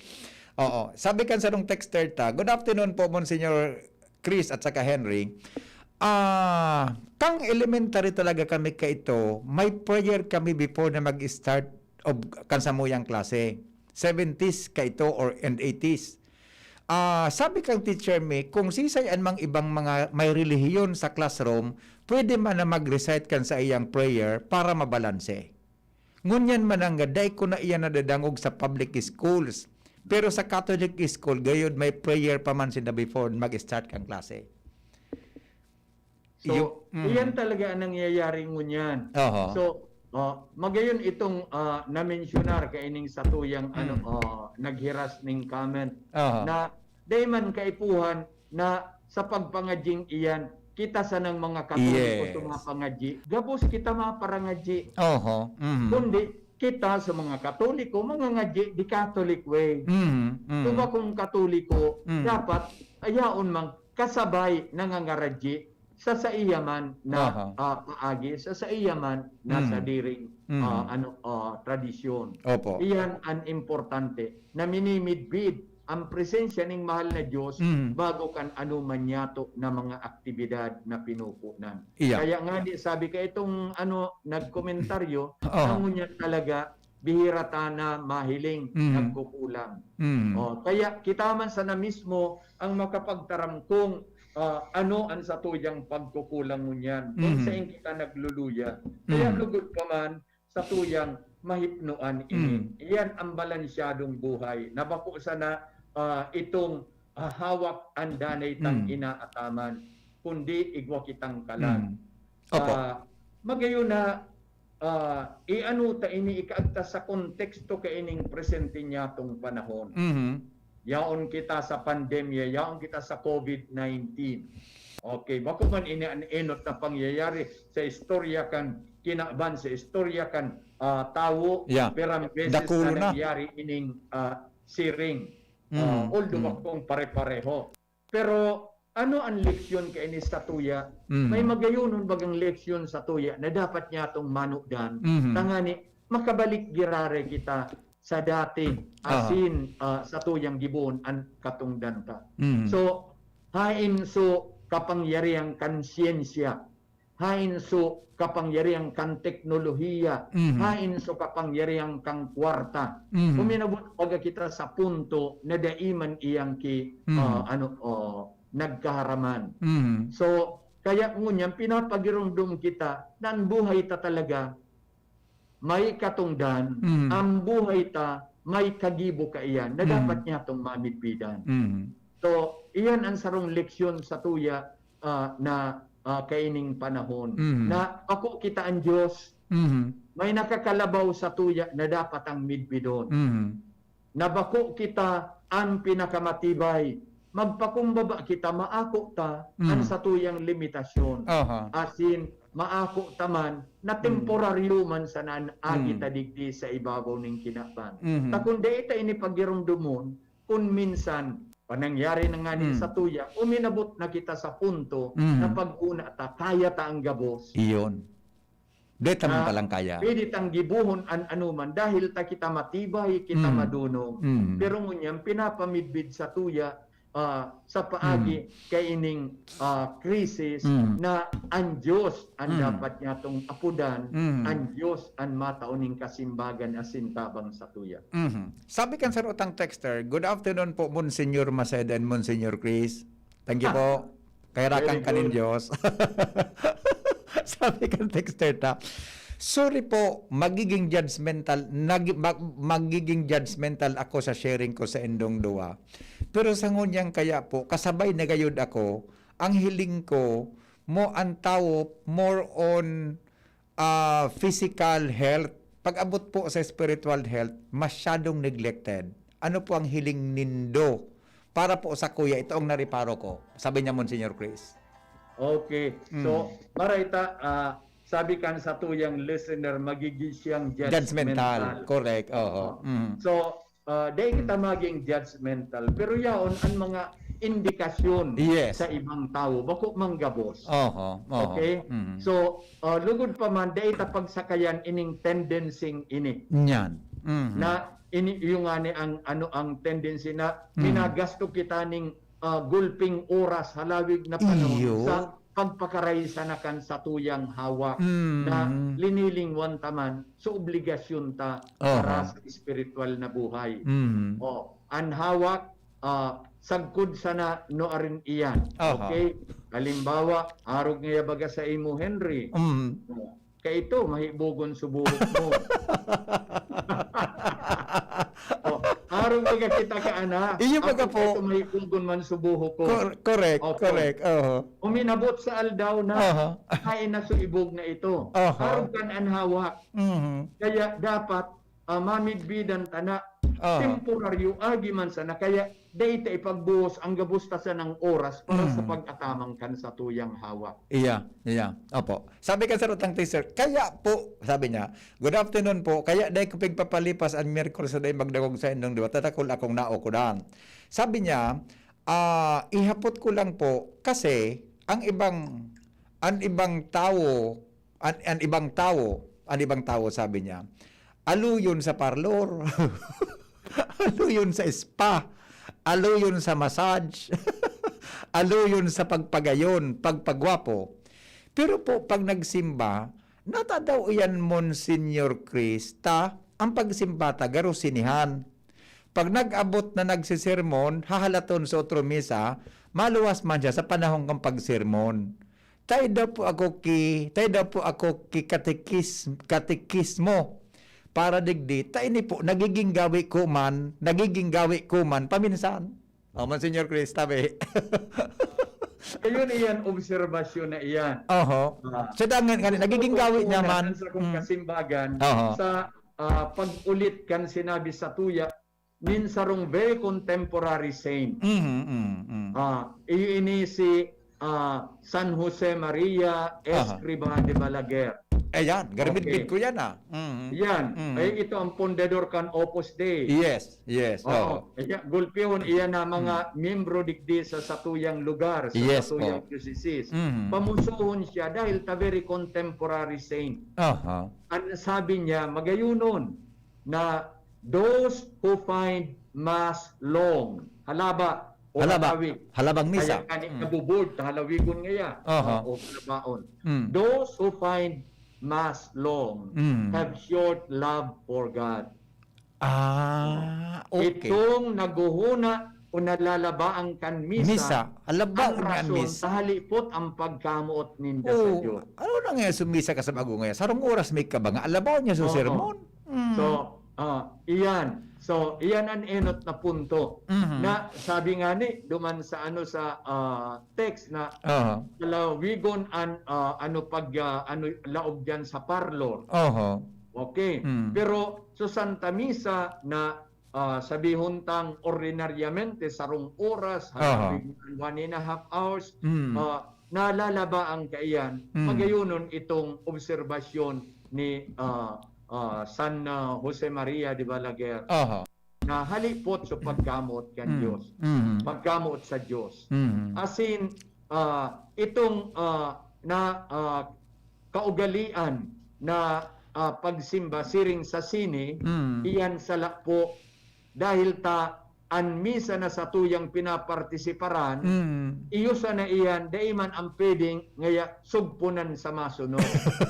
Oo. Sabi kan sarong texter ta, "Good afternoon po, Monsignor Chris at saka Henry. Ah, kang elementary talaga kami kaito, may prayer kami before na mag-start of kan samuyang klase. Seventies kaito or and eighties. Ah, sabi kang teacher mi, kung sisay an mang ibang mga may relihiyon sa classroom, pwede man na mag-recite kan saiyang prayer para mabalanse. Ngunyan man nanggad, dai ko na iyan nadadangog sa public schools. Pero sa Catholic school, gayod may prayer pa man sinda before mag-start kan klase." So, Iyo, mm. iyan talaga ang nangyayari ngunyan. Oho. So, ah, magayon itong, ah, namensyonar kaining satuyang, ano, Mm. ah, naghiras ning comment Oho. na dai man kaipuhan na sa pagpangadjing iyan, kita sanang mga Katoliko Yes. sumapangadji. Gabos kita maparangadji. Oho. Mm. Kundi kita sa mga Katoliko, mangangadji the Catholic way. Mm, mm. Kung akong Katoliko, Mm. dapat ayaon mang kasabay nangangaradji sa saiya man na, Aha. ah, paagi, sa saiya man na Mm. sadiring, Mm. ah, ano, ah, tradisyon. Opo. Iyan an importante na minimidbid ang presensya ning mahal na Diyos Mm. bago kan ano man yato na mga aktibidad na pinupunan. Iya. Kaya nga ni, sabi ka itong ano, nagkomentaryo, Oo. na ngunyan talaga, bihira ta na mahiling, Mm. nagkukulang. Mm. Oh, kaya kita man sana mismo ang makapagtaram kung, ah, ano ang satuyang pagkukulang ngunyan, kung Mm. sain kita nagluluya. Kaya Mm. lugod pa man, satuyang mahipnoan ini. Mm. Iyan ang balansyadong buhay, na bako sana, ah, itong, ah, hawak an danay tang Mm. inaataman, kundi igwa kitang kalag. Mm. Opo. Ah, magayon na, ah, iano ta ini, ikaagta sa konteksto kaining presente niyatong panahon. Mhm. Yaon kita sa pandemya, yaon kita sa covid nineteen. Okay, bako man ini an enot na pangyayari sa istorya kan kinaban, sa istorya kan, ah, tawo, Yeah. pirang beses Dakul na na. nangyari ining, ah, siring. Ah, Mm, although mm. bakong pare-pareho. Pero ano an leksyon kaini satuya? Mm. May magayonon bagang leksyon satuya na dapat niyatong manudan, Mhm. tangani makabalik giraray kita sa dati, Aha. asin, ah, satuyang gibohon an katongdan ta. Mm. So, haen so kapangyarihan kan siyensya, haen so kapangyarihan kan teknolohiya, Mhm. haen so kapangyarihan kan kwarta. Mhm. Uminabot baga kita sa punto na dai man iyang ki, Mhm. ah, ano, oh, nagkaharaman. Mhm. So, kaya ngunyan pinapagiromdom kita na an buhay ta talaga may katongdan, Mhm. an buhay ta may kagibo kaiyan na Mhm. dapat niyatong mamidbidan. Mhm. So, iyan an sarong leksyon satuya, ah, na, ah, kaining panahon, Mhm. na bako kita an Diyos, Mhm. may nakakalabaw satuya na dapat ang midbidon. Mhm. Na bako kita an pinakamatibay. Magpakumbaba kita, maako ta an Mm. satuyang limitasyon. Aha. Asin, maako ta man na Mm. temporaryo man sana an agi Mm. ta digdi sa ibabaw ning kinaban. Mhm. Ta kun dai ta ini pagiromdomon, kun minsan, panangyari na ngani Mm. satuya, uminabot na kita sa punto Mm. na pag-una ta, kaya ta ang gabos. Iyon. Dai ta man Ah, palang kaya. pwede tang gibohon an anoman dahil ta kita matibay, kita Mm. madonong. Mm. Pero ngunyan, pinapamidbid satuya, ah, sa paagi kaining, ah, krisis na an Dios an dapat niyatong apodan, an Dios an matao ning kasimbagan asin tabang satuya. Mhm. Sabi kan sarutang texter, "Good afternoon po, Monsignor Maceda and Monsignor Chris." Thank you po. Kaya rakan kanin Diyos. Sabi kan texter ta, "Sorry po, magiging judgmental, nag-, mag-, magiging judgmental ako sa sharing ko sa indong duwa. Pero sa ngunyan kaya po, kasabay na gayud ako, ang hiling ko, mo ang tawo more on, ah, physical health. Pag-abot po sa spiritual health, masyadong neglected. Ano po ang hiling nindo para po sa kuya? Ito ang nariparo ko." Sabi niya, Monsignor Chris. Okay. So, maray ta, ah, sabi kan satuyang listener, magiging siyang judgmental. Judgmental. Correct. Oho. Oo. Mm. So, ah, dai kita maging judgmental. Pero yaon ang mga indikasyon Yes. sa ibang tawo. Bako manggabos. Oho. Oho. Okay? Mm. So, ah, lugod pa man, dai ta pagsakayan ining tendency ini. Yan. Mhm. Na ini, yung nga ni ang, ano, ang tendency na Mm. minagasto kita ning, ah, gulping oras, halawig na panahon Iyo. sa pagpakaraisa na kan satuyang hawak Mm. na linilingwan ta man sa obligasyon ta Oho. para sa espiritual na buhay. Mm. O, an hawak, ah, sagkod sana nuarin iyan. Oho. Okay? Halimbawa, arog ngaya baga sa imo, Henry. Mm. O, kaito, mahibogon so buhok mo. O, arog baga kita ka, ana. Iyo baga Ako po. kaito, mahibogon man so buhok ko. Cor-, correct, Opo. correct. Oho. Uminabot sa aldaw na Aha. kain na so ibog na ito. Aha. Arog kan an hawak. Mhm. Kaya dapat, ah, mamidbidan ta na Aha. temporaryo, agi man sana. Kaya dai ta ipagbuhos ang gabos ta sanang oras para sa Mm. pag-ataman kan satuyang hawak. Iya, iya. Opo. Sabi kan sarutang texter, "Kaya po," sabi niya, "Good afternoon po. Kaya dai ko pigpapalipas an Miyerkules na dai magdangog sa indong duwa. Tatakol akong naukudan." Sabi niya, Ah, ihapot ko lang po, kasi ang ibang, ang ibang tawo, ang, ang ibang tawo, ang ibang tawo, sabi niya, aluyon sa parlor, aluyon sa spa, aluyon sa massage, aluyon sa pagpagayon, pagpagwapo. Pero po, pag nagsimba, nata daw iyan, Monsignor Chris, ta ang pagsimba ta garo sinehan. Pag nag-abot na nagsisermon, hahalaton sa otro misa, maluwas man siya sa panahon kan pagsermon. Tayo daw po ako ki, tayo daw po ako ki katekis-, katekismo para digdi. Ta ini po, nagiging gawi ko man, nagiging gawi ko man paminsan. O, Monsignor Chris, tabi. Ayun, iyan, obserbasyon na iyan. Oho. Ah, Sa dangan, kani, nagiging gawi niya man. Sa kung Mm. kasimbagan, Oho. sa, ah, pag-ulit kan sinabi sa tuya, nin sarong very contemporary saint. Mhm, mhm, mhm. Ah, iyo ini si, ah, San Jose Maria Aha. Escrivá de Balaguer. Ayan, garamidbid Okay. ko yan, ah. Mhm. Yan. Mhm. Ay, ito ang pundador kan Opus Dei. Yes, yes. Oo. Oo. Kaya gulpihon, iyan na mga Mm. miyembro digdi sa satuyang lugar, sa Yes, satuyang po. diocese. Mhm. Pamusuhon siya dahil ta very contemporary saint. Aha. Ang sabi niya, magayunon na those who find Mass long, halaba o Halaba. halawi. Halabang misa. Kaya kani Mm. nabubored, halawigon ngaya. Aha. O halabaon. Mm. Those who find Mass long Mm. have short love for God. Ah, okay. Itong naghuhuna o nalalabaan kan misa, Misa. Alaba ang na an rason misa. sa halipot ang pagkamoot ninda sa Oo. Diyos. Ano na nga sa misa ka sa bago ngayon? Sarong oras may ka ba nga? Alaba niya sa Oo. sermon? Mm. So, ah, iyan. So, iyan ang enot na punto Mhm. na sabi nga ni, duman sa ano, sa, ah, text na Aha. lalawigon an, ah, ano, pag, ah, ano, laog diyan sa parlor. Aha. Okay. Mm. Pero sa Santa Misa na, ah, sabihon tang ordinaryamente sarong oras, Aha. halawig na one and a half hours, Mm. ah, nalalaba ang kaiyan, Mm. magayonon itong obserbasyon ni, ah, ah, San, ah, Jose Maria de Balaguer Aha. na halipot sa pagkamot kan Mm. Diyos. Mm. Pagkamot sa Diyos. Mm. As in, ah, itong, ah, na, ah, kaugalian na, ah, pagsimba siring sa sine, Mm. iyan sala po dahil ta an misa na satuyang pinapartisiparan, Mm. iyo sana iyan, dai man an pwedeng ngaya sugpunan sa masunod.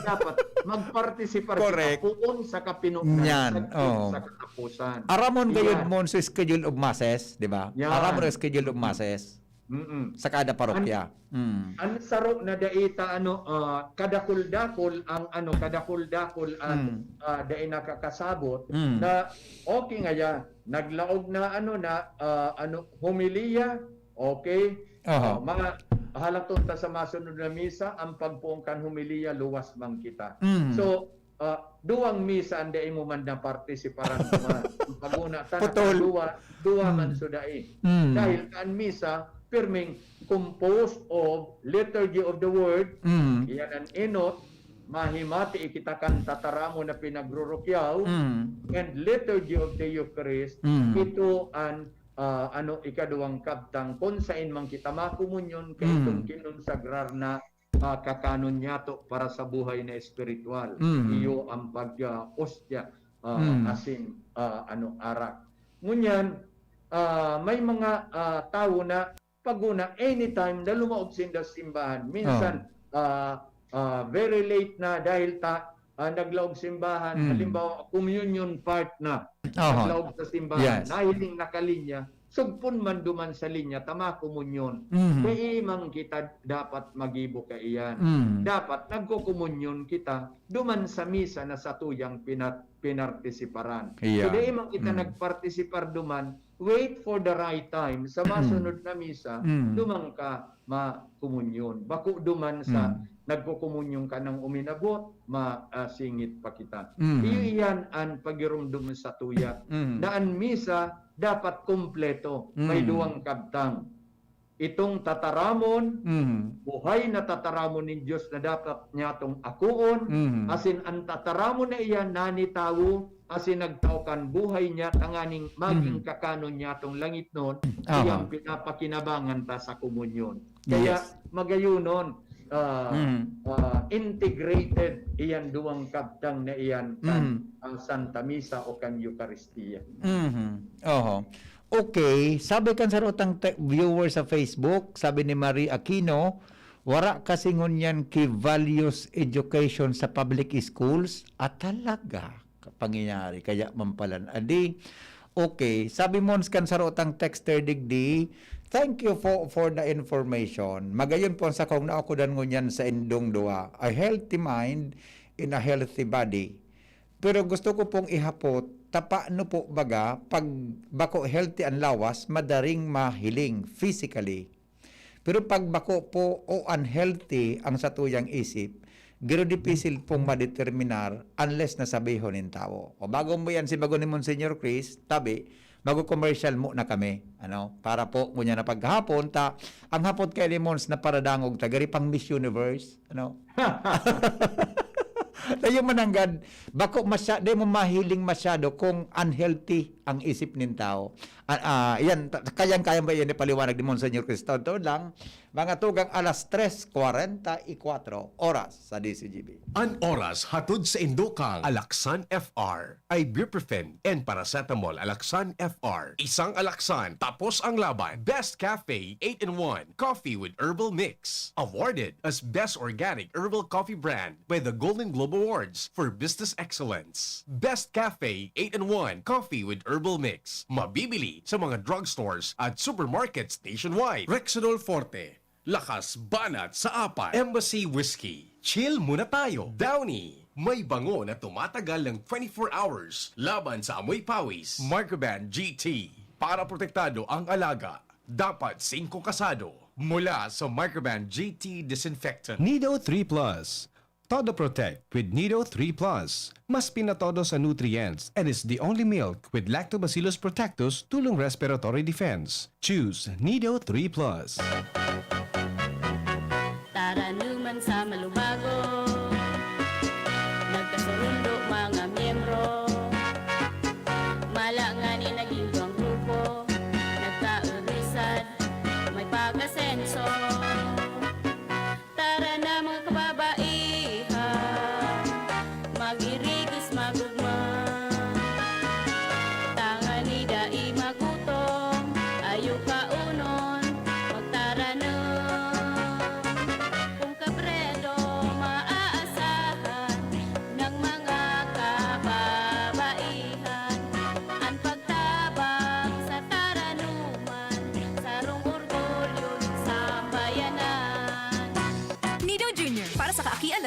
Dapat magpartisipar kita Correct. poon sa kapinonan, Yan, sagkod oo. sa kataposan. Aramon gayud Iyan. Mon sa schedule of masses, di ba? Yan. Aramon ang schedule of masses Mm-mm. sa kada parokya. Mm. An saro na dai ta ano, ah, kadakul-dakul ang ano, kadakul-dakul at, Mm. ah, dai nakakasabot Mm. na okay ngaya, naglaog na ano na, ah, ano, homilya, okay? Aha. Ah, mga halaton ta sa masunod na misa, ang pagpoon kan homilya, luwas man kita. Mm. So, ah, duwang misa an dai mo man napartisiparan, mga paguna ta, Putol. duwa, duwa man Mm. so dai. Mm. Dahil an misa, pirming composed of liturgy of the word, Mm. iyan an enot, mahimati kita kan tataramon na pinagrurukyaw, Mm. and liturgy of the Eucharist, Mm. ito an, ah, ano, ikaduwang kabtang, kun sain man kita makomunyon, kay Mm. itong kinonsagrar na, ah, kakanon niyato para sa buhay na espiritual. Mm. Iyo ang pag, ah, ostya, ah, Mm. asin, ah, ano, arak. Ngunyan, ah, may mga, ah, tawo na paguna, anytime na lumaog sinda sa simbahan. Minsan, Oh. ah, ah, very late na dahil ta, ah, naglaog simbahan. Mm. Halimbawa, communion part na. Aha. Naglaog sa simbahan. Yes. Nahiling na ka linya. Sugpon man duman sa linya, tama komunyon. Mhm. Dai man kita dapat magibo kaiyan. Mm. Dapat nagkokomunyon kita duman sa misa na satuyang pinat-, pinartisiparan. So, Iyan. dai man kita Mm. nagpartisipar duman, wait for the right time. Sa masunod na misa, Mm. duman ka makomunyon. Bako duman sa Mm. nagkokomunyon ka nang uminabot, ma-, ah, singit pa kita. Mm. Iyo iyan an pagiromdom sa tuya Mm. na an misa dapat kompleto. May Mm. duwang kabtang. Itong tataramon, Mm. buhay na tataramon nin Dios na dapat niyatong akoon, Mm. asin an tataramon na iyan nanitawo, asin nagtao kan buhay niya tanganing magin Mm. kakanon niyatong langitnon, Aha. iyang pinapakinabangan ta sa komunyon. Kaya Yes. magayonon, ah, Mm. ah, integrated iyan duwang kabtang na iyan kan, Mm. ah, Santa Misa o kan Eukaristia. Mhm. Oho. Okay, sabi kan sarutang te-, viewer sa Facebook, sabi ni Marie Aquino, "Wara kasi ngunyan ki values education sa public schools." Ah, talaga? Pangyayari, kaya man palan adi. Okay, sabi mo kan sarutang texter digdi, "Thank you for, for the information." Magayon po ang sakong naukodan ngunyan sa indong duwa, a healthy mind in a healthy body. Pero gusto ko pong ihapot, ta paano po baga pag bako healthy an lawas, madaring mahiling physically? Pero pag bako po o unhealthy ang satuyang isip, garo dipisil pong madeterminar unless na sabihon nin tawo. O bago mo yan, sibagon ni Monsignor Chris, tabi, mago-commercial muna kami. Ano? Para po, ngunyan na paghapon, ta, ang hapot kay Limons na paradangog, ta gari pang Miss Universe. Ano? Tayo mananggad, bako masya-, di mo mahiling masyado kung unhealthy ang isip nin tao. Ah, ah, yan, ta-, kayang-kaya ba yan ipaliwanag ni Monsignor Cristo? Ito lang, mga tugang alas tres kwarenta y kuatro oras sa D C G B. An oras hatod sa indokang Alaksan F R. Ibuprofen and paracetamol Alaksan F R. Isang Alaksan, tapos ang laban. Best Cafe eight-in-one Coffee with Herbal Mix. Awarded as Best Organic Herbal Coffee Brand by the Golden Globe Awards for Business Excellence. Best Cafe eight-in-one Coffee with Herbal Mix. Mabibili sa mga drugstores at supermarkets nationwide. Rexidol Forte. Lakas banat sa apat. Embassy Whiskey. Chill muna tayo. Downy. May bango na tumatagal ng twenty-four hours laban sa amoy pawis. Microban G T. Para protektado ang alaga, dapat singko kasado. Mula sa Microban G T Disinfectant. Nido three plus. Todo Protect with Nido three plus. Mas pinatodo sa nutrients and is the only milk with Lactobacillus protectus tulong respiratory defense. Choose Nido three plus. Taranuman sa malubago, nagkasurundo mga miyembro. Mala ngani naging duwang grupo, nagkaurisan, may pag-asenso. Tara na, mga kababaihan, mag-irigos, magugma. Tangani dai magutom,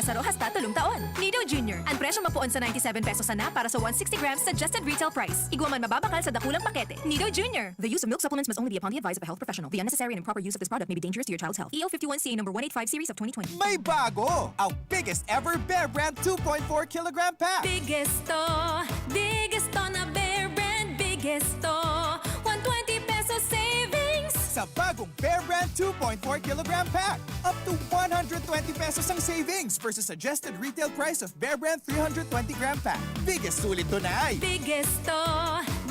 Sa Rojas, tatlong taon. Nido Junior. Ang presyong mapuon sa ninety-seven pesos sana para sa one sixty grams suggested retail price. Igwa man mababakal sa dakulang pakete. Nido Junior. The use of milk supplements must only be upon the advice of a health professional. The unnecessary and improper use of this product may be dangerous to your child's health. E O fifty-one C A number one eight five series of twenty twenty. May bago! Ang biggest ever Bear Brand two point four kilogram pack. Biggest to, biggest to na Bear Brand, biggest to. One twenty pesos savings. Sa bagong Bear Brand two point four kilogram pack, up to one hundred twenty pesos ang savings versus suggested retail price of Bear Brand three hundred twenty gram pack. Biggest sulit to na ay! Biggest to,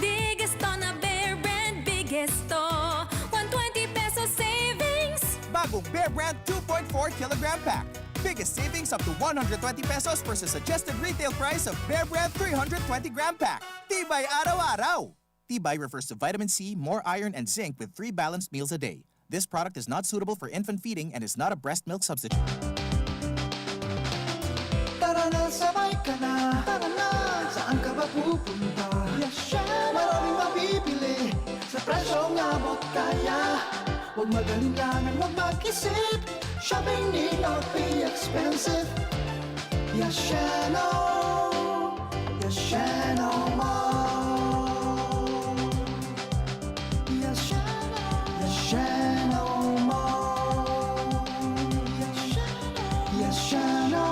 biggest to na Bear Brand, biggest to. One twenty pesos savings. Bagong Bear Brand two point four kilogram pack. Biggest savings up to one hundred twenty pesos versus suggested retail price of Bear Brand three hundred twenty gram pack. Tibay araw-araw! Tibay refers to vitamin C, more iron, and zinc with three balanced meals a day. This product is not suitable for infant feeding and is not a breast milk substitute. Tara na, sabay ka na. Tara na, saan ka ba pupunta? Yasheno! Maraming mabibili sa presyong abot kaya. Huwag mag-alinlangan, huwag mag-isip. Shopping need not be expensive. Yasheno! Yasheno Mall! Yasheno! Yasheno Mall! Yasheno! Yasheno!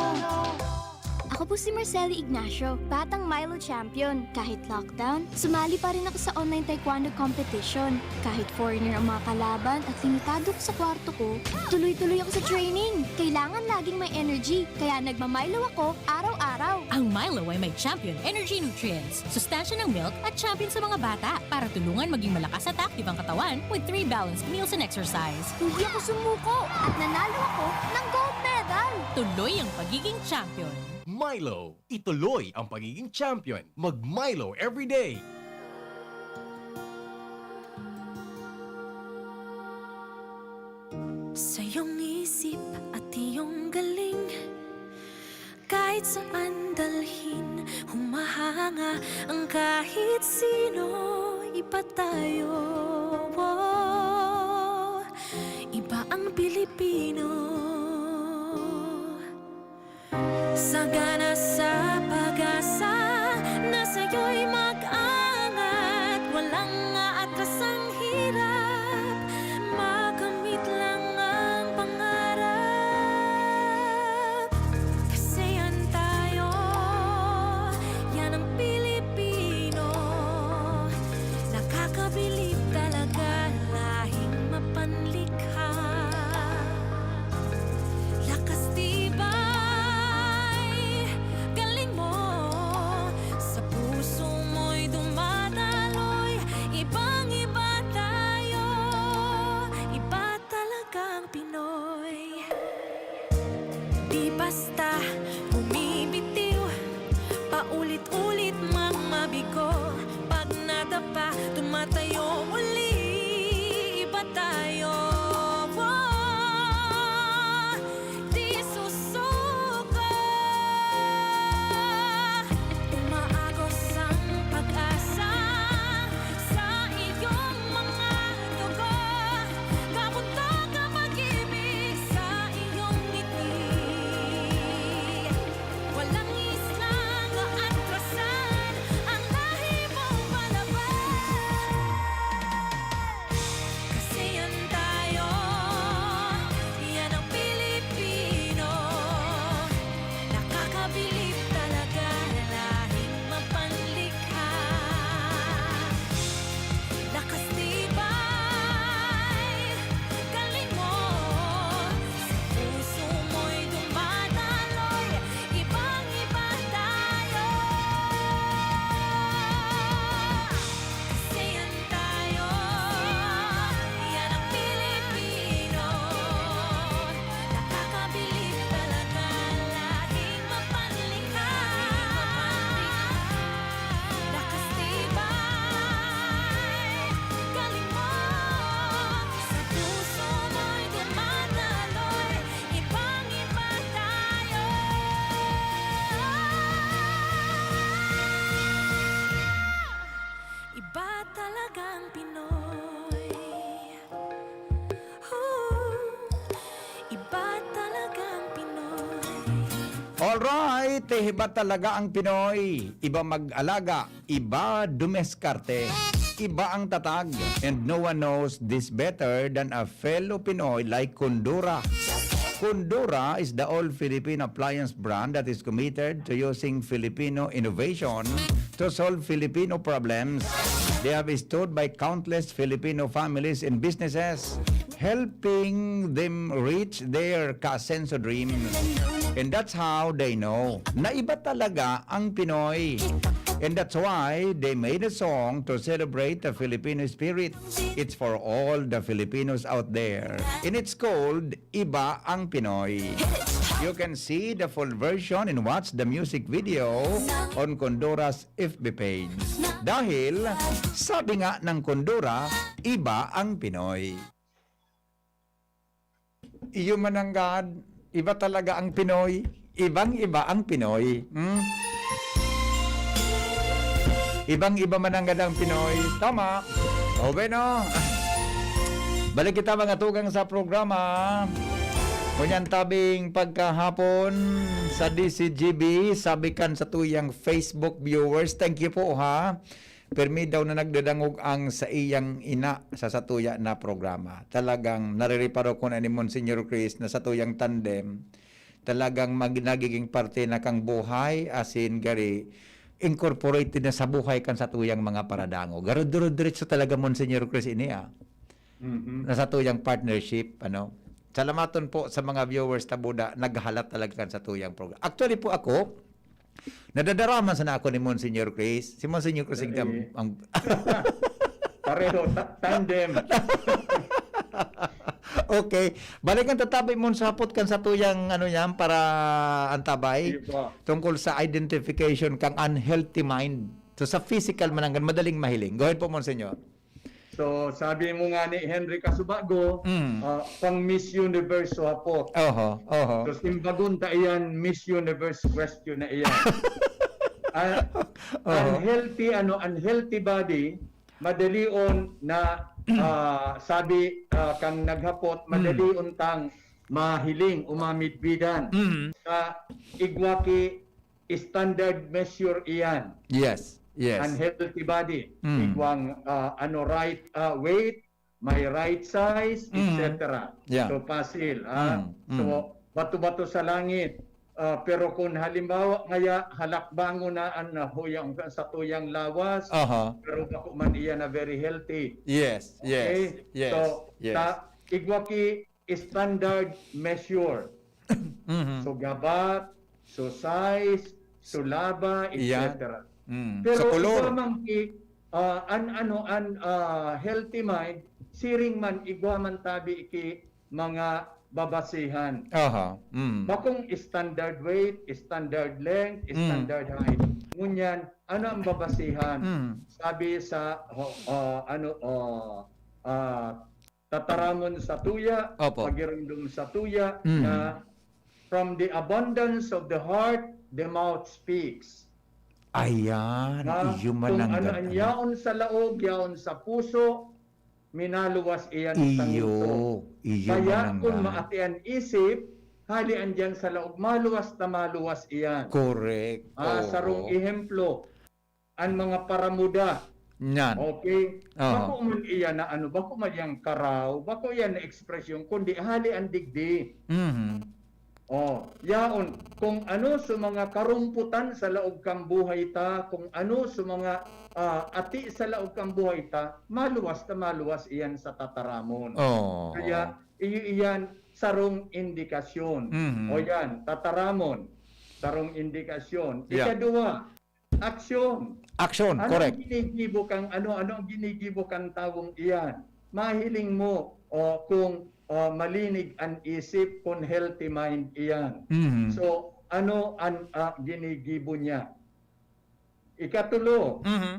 Ako po si Marceli Ignacio, batang Milo champion. Kahit lockdown, sumali pa rin ako sa online taekwondo competition. Kahit foreigner ang mga kalaban at limitado ko sa kwarto ko, tuloy-tuloy ako sa training. Kailangan laging may energy, kaya nagma-Milo ako araw-araw. Ang Milo ay may Champion Energy Nutrients. Sustansya ng milk at champion sa mga bata para tulungan maging malakas at active ang katawan with three balanced meals and exercise. Hindi ako sumuko at nanalo ako ng gold medal. Tuloy ang pagiging champion. Milo, ituloy ang pagiging champion. Mag Milo everyday. Sa iyong isip at iyong galing, kahit saan dalhin, humahanga ang kahit sino. Iba tayo, oh, iba ang Pilipino. Sagana sa pag-asa na sa'yo'y mag-aangat. Walang aatras ang hirap, makamit lang ang pangarap. Kasi yan tayo, yan ang Pilipino. Nakakabilib talaga, lahing mapanlikha. Lakas tibay, Alright, iba talaga ang Pinoy. Iba mag-alaga, iba dumeskarte, iba ang tatag. And no one knows this better than a fellow Pinoy like Kundura. Kundura is the all Filipino appliance brand that is committed to using Filipino innovation to solve Filipino problems. They have stood by countless Filipino families and businesses, helping them reach their ka-asenso dreams. And that's how they know na iba talaga ang Pinoy. And that's why they made a song to celebrate the Filipino spirit. It's for all the Filipinos out there. And it's called Iba ang Pinoy. You can see the full version and watch the music video on Kundura's F B page. Dahil, sabi nga ng Kundura, iba ang Pinoy. Iyo mananggad, iba talaga ang Pinoy. Ibang-iba ang Pinoy. Hmm? Ibang-iba mananggad ang Pinoy. Tama. O, bueno. Balik kita, mga tugang, sa programa. Ngunyan tabing pagkahapon sa D C G B, sabi kan satuyang Facebook viewers, thank you po, ha. Permi daw na nagdadangog ang saiyang ina sa satuya na programa. Talagang narireparo ko na ni Monsignor Chris na satuyang tandem, talagang mag-, nagiging parte na kang buhay, as in, gari, incorporated na sa buhay kan satuyang mga paradangog. Garo duro-diretso talaga, Monsignor Chris, ini, ah, Mhm. na satuyang partnership, ano. Salamaton po sa mga viewers ta buda, naghahalat talaga kan satuyang program. Actually po ako, nadadaraman sana ako ni Monsignor Chris. Si Monsignor Chris ang, Eh, ang Pareho, ta-, tandem. Okay. Balikan tatabi mo sa hapot kan satuyang, ano, yan, para antabay, Sige po. tungkol sa identification kang unhealthy mind. So, sa physical mananggad, madaling mahiling. Go ahead po, Monsignor. So, sabi mo nga ni Henry Kasubago, Mm. ah, pang Miss Universe so hapot. Oho, oho. So, simbagon ta iyan, Miss Universe question na iyan. Ah, Oho. unhealthy, ano, unhealthy body, madalion na, ah, sabi, ah, kang naghapot, Mm. madalion tang mahiling o mamidbidan Mm. sa igwa ki standard measure iyan. Yes, yes. Unhealthy body. Mm. Igwang, ah, ano, right, ah, weight, may right size, Mm. et cetera. Yeah. So, pasil, ah. Mm, mm. So, bato-bato sa langit. Ah, pero kung halimbawa, ngaya, halakbangon na an, ah, huyang, sa tuyang lawas, Aha. pero bako man iyan na very healthy. Yes, yes, Okay? yes, So, yes. ta-, igwa ki standard measure. Mhm. So, gabat, so size, so laba, Iyan. et cetera. Mm. Pero Sa kolor. igwa man ki, ah, an, ano, an, ah, healthy mind, siring man, igwa man tabi ki mga babasihan. Aha. Mm. Bakong standard weight, standard length, Mm. standard height. Ngunyan, ano ang babasihan? Mm. Sabi sa, ho-, ah, ano, ah, ah, tataramon sa tuya, Opo. pagirumdom sa tuya, Mm. na from the abundance of the heart, the mouth speaks. Ayan, Na iyo kung ano mananggad, an ano. yaon sa laog, yaon sa puso, minaluwas iyan sa Iyo, ngipon. iyo Kaya mananggad. kung maati an isip, hali an diyan sa laog, maluwas na maluwas iyan. Correct. Ah, Oo. sarong ehemplo, an mga paramuda. Yan. Okay? Aha. Bako man iyan na ano, bako man iyang karaw, bako iyan na ekspresyon, kundi hali an digdi. Mhm. Oh, yaon, kung ano sa mga karumputan sa laog kan buhay ta, kung ano sa mga, ah, ati sa laog kan buhay ta, maluwas na maluwas iyan sa tataramon. Oo. Kaya, iyo iyan sarong indikasyon. Mhm. O yan, tataramon, sarong indikasyon. Yeah. Ikaduwa, aksyon. Aksyon, Anong correct. ginigibo kang, ano, ano ang ginigibo kang tawong iyan? Mahiling mo, o, kung, o, malinig an isip, kung healthy mind iyan. Mhm. So, ano an, ah, ginigibo niya? Ikatulo, Mhm.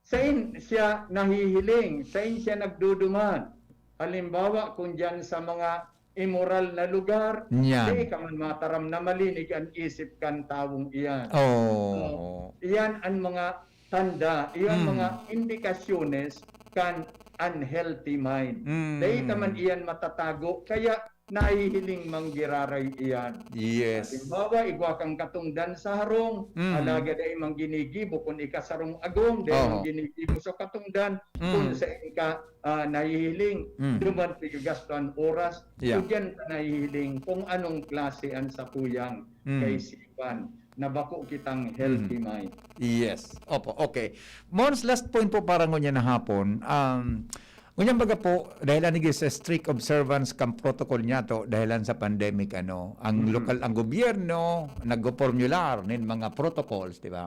sain siya nahihiling? Sain siya nagduduman? Halimbawa, kung diyan sa mga immoral na lugar, Yan. di ka man mataram na malinig an isip kan tawong iyan. Oo. So, iyan an mga tanda, iyan Mm. mga indikasyones kan unhealthy mind. Mm. Dai ta man iyan matatago, kaya nahihiling manggiraray iyan. Yes. Halimbawa, igwa kang katungdan sa harong, mm, alagad dai man ginigibo kun ika sarong agom, dai man ginigibo sa katungdan, mm, kun sa ika, ah, nahihiling, mm, duman pigagaston oras, yeah, so diyan ka nahihiling kung anong klase ang satuyang, mm, kaisipan na bako kitang healthy, mm, mind. Yes. Opo, okay. Mons, last point po para ngunyan na hapon. Um, ngunyan baga po, dahil ani sa strict observance kan protocol niyato, dahil sa pandemic, ano, ang, mhm, lokal, ang gobyerno nagpo-formular nin mga protocols, di ba?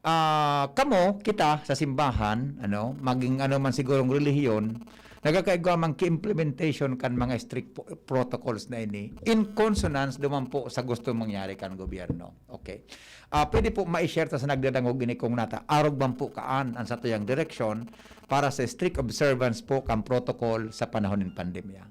Ah, kamo, kita sa simbahan, ano, maging ano man sigurong relihiyon, nagkakaigwa man ki-implementation kan mga strict po-, protocols na ini in consonance duman po sa gusto mangyari kan gobyerno. Okay. Ah, pwede po ma-share ta sa nagdadangog ini kung nata, arog man po kaan ang satuyang direksyon para sa strict observance po kan protocol sa panahon nin pandemya?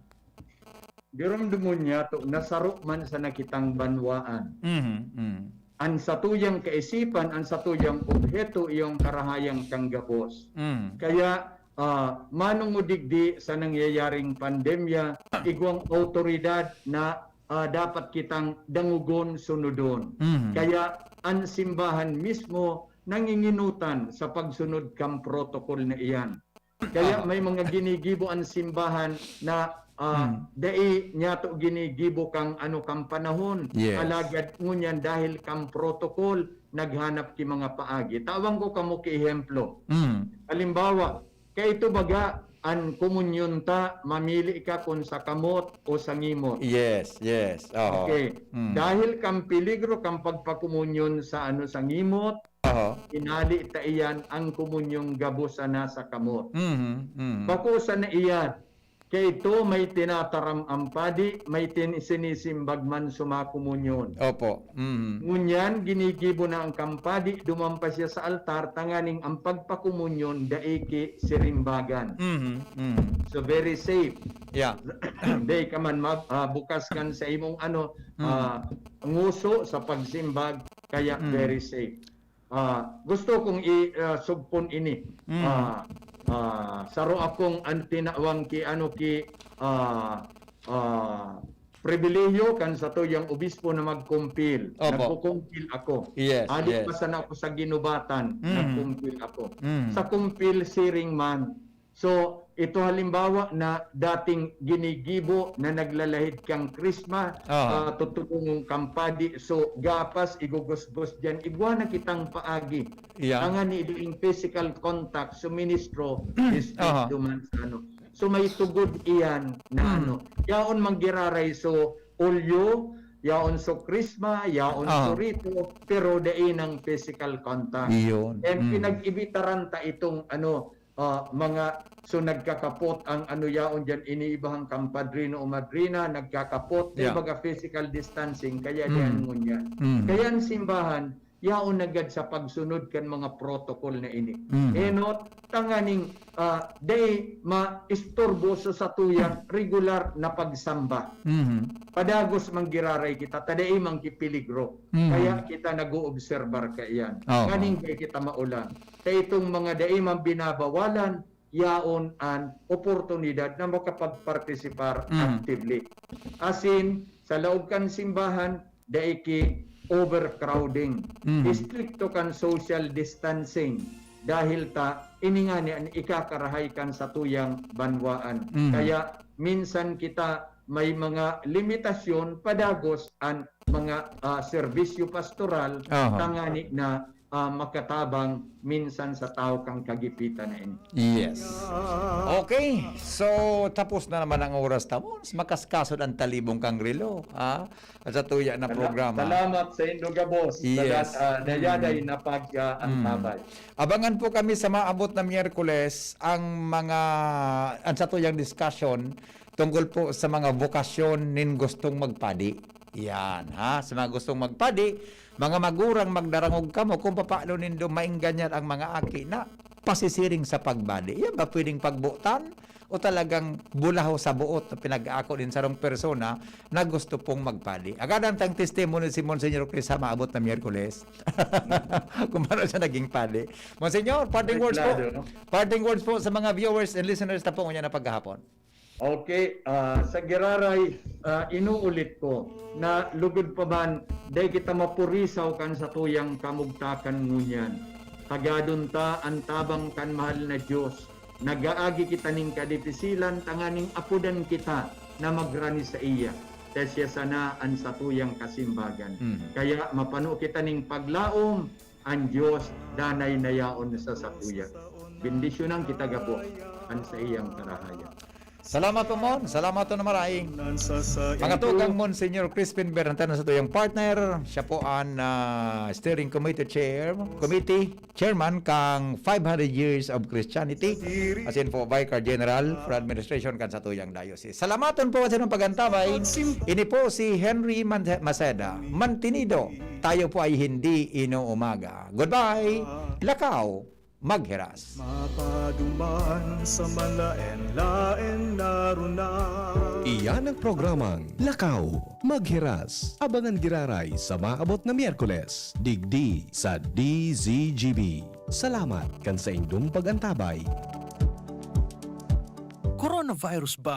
Giromdomon niyato na saro man sana kitang banwaan. Mhm, mm. Ang satuyang kaisipan, ang satuyang obheto, iyong karahayang kanggabos. Mm. Kaya, ah, manungo digdi sa nangyayaring pandemya, igwang awtoridad na, ah, dapat kitang dangogon, sunodon. Mhm. Kaya ang simbahan mismo nanginginutan sa pagsunod kan protocol na iyan. Kaya, aha, may mga ginigibo ang simbahan na, ah, hmm, dai niyato ginigibo kan ano, kan panahon. Yes. Alagad ngunyan dahil kan protocol, naghanap ki mga paagi. Tawan ko kamo ki ehemplo. Hmm. Halimbawa, kaito baga, an komunyon ta, mamili ka kun sa kamot o sa ngimot. Yes, yes. Oho. Okay. Hmm. Dahil kan peligro kan pagpakomunyon sa ano, sa ngimot, aha, hinali ta iyan ang komunyong gabos sana sa kamot. Mhm, mhm. Bako sana iyan, kaito may tinataram ang padi, may tin-, sinisimbag man sumakomunyon. Opo. Mhm. Ngunyan, ginigibo na ang kan padi, duman pa siya sa altar, tanganing ang pagpakomunyon dai ki sirimbagan. Mhm, mhm. So, very safe. Yeah. Dai ka man mag-, ah, bukas kan sa imong ano, mhm, ah, nguso sa pagsimbag, kaya, mhm, very safe. Ah, gusto kong i-, ah, sugpon ini. Mm. Ah, ah, saro akong an tinawang ki, ano, ki, ah, ah, pribilehiyo kan satuyang obispo na magkumpil. Opo. Nagkukumpil ako. Yes, hali, yes, pa sana ako sa ginubatan, mm, nagkumpil ako. Mm. Sa kumpil, siring man, So, ito halimbawa na dating ginigibo na naglalahid kang krisma, aha, ah, tutubongon kang padi. So, gapas, igugusgos diyan, igwa na kitang paagi. Yeah. Tanganing physical contact, suministro, is, aha, duman sa ano. So, may tugod iyan na, hmm, ano. Yaon manggiraray, so, olyo, yaon so krisma, yaon, aha, so rito, pero dai nang physical contact. Iyon. And, hmm, pinag-ibitaran ta itong, ano, ah, mga, so nagkakapot ang ano yaon diyan, iniibahan kang padrino o madrina, nagkakapot, yeah, kumbaga physical distancing, kaya, mm, diyan ngunyan. Mm. Kaya ang simbahan, yaon nanggad sa pagsunod kan mga protocol na ini. Mm. Enot, tanganing, ah, dai maisturbo sa satuyang regular na pagsamba. Mm. Padagos manggiraray kita, ta dai man ki peligro. Mm. Kaya kita nag-oobserbar kaiyan. Oo. Nganing dai kita maulang. Kaitong mga dai man binabawalan, yaon an oportunidad na makapagpartisipar, mm, actively. Asin, sa laog kan simbahan, dai ki overcrowding. Mm. Istrikto kan social distancing. Dahil ta, ini ngani an ikakarahay kan satuyang banwaan. Mm. Kaya, minsan kita may mga limitasyon, padagos an mga, ah, serbisyo pastoral, aha, tangani na, ah, makatabang minsan sa tawo kan kagipitan na ini. Yes. Okay. So, tapos na naman ang oras ta, Mons. Makaskasod ang talibong kang relo, ha? At sa tuya na, sala-, programa. Salamat sa indo gabos. Yes. Sa dat-, ah, dayaday, mm, na pag, ah, mm, antabay. Abangan po kami sa maabot na Miyerkules ang mga, ang sa tuyang discussion tungkol po sa mga bokasyon nin gustong magpadi. Yan, ha? Sa mga gustong magpadi, mga magurang, magdarangog kamo kung papaano nindo maengganyan ang mga aki na pasisiring sa pagpadi. Yan ba pwedeng pagbutan? O talagang bulaho sa buot na pinag-aako nin sarong persona na gusto pong magpadi? Agadan tang testimony si Monsignor Chris sa maabot na Miyerkules. Kung paano siya naging padi. Monsignor, parting words po. Reklado, no? Parting words po sa mga viewers and listeners ta po ngunyan na paghahapon. Okay, ah, sa giraray, ah, inuulit ko na lugod pa man, dai kita mapurisaw kan satuyang kamugtakan ngunyan. Tagadon ta an tabang kan mahal na Dios. Nagaagi kita nin kadipisilan tanganing apodan kita na magrani saiya, ta siya sana an satuyang kasimbagan. Mm. Kaya mapano kita ning paglaom, an Dios danay na yaon sa satuya. Bendisyonan kita gabos an saiyang karahayan. Salamat po, Mon. Salamat po na maray. Mga tugang, Monsignor Crispin Berantana sa tuyang partner. Siya po ang, ah, steering committee chair, committee chairman kang five hundred Years of Christianity. Asin po, Vicar General for Administration kan satuyang diocese. Salamaton po sa inyong pag-antabay. Ini po si Henry Man-, Maceda. Mantenido, tayo po ay hindi inuumaga. Goodbye. Lakaw, maghiras. Mapaduman sa malaen-laen na runa. Iyan ang programang Lakaw, Maghiras. Abangan giraray sa maabot na Miyerkules, digdi sa D Z G B. Salamat kan saindong pag-antabay. Coronavirus ba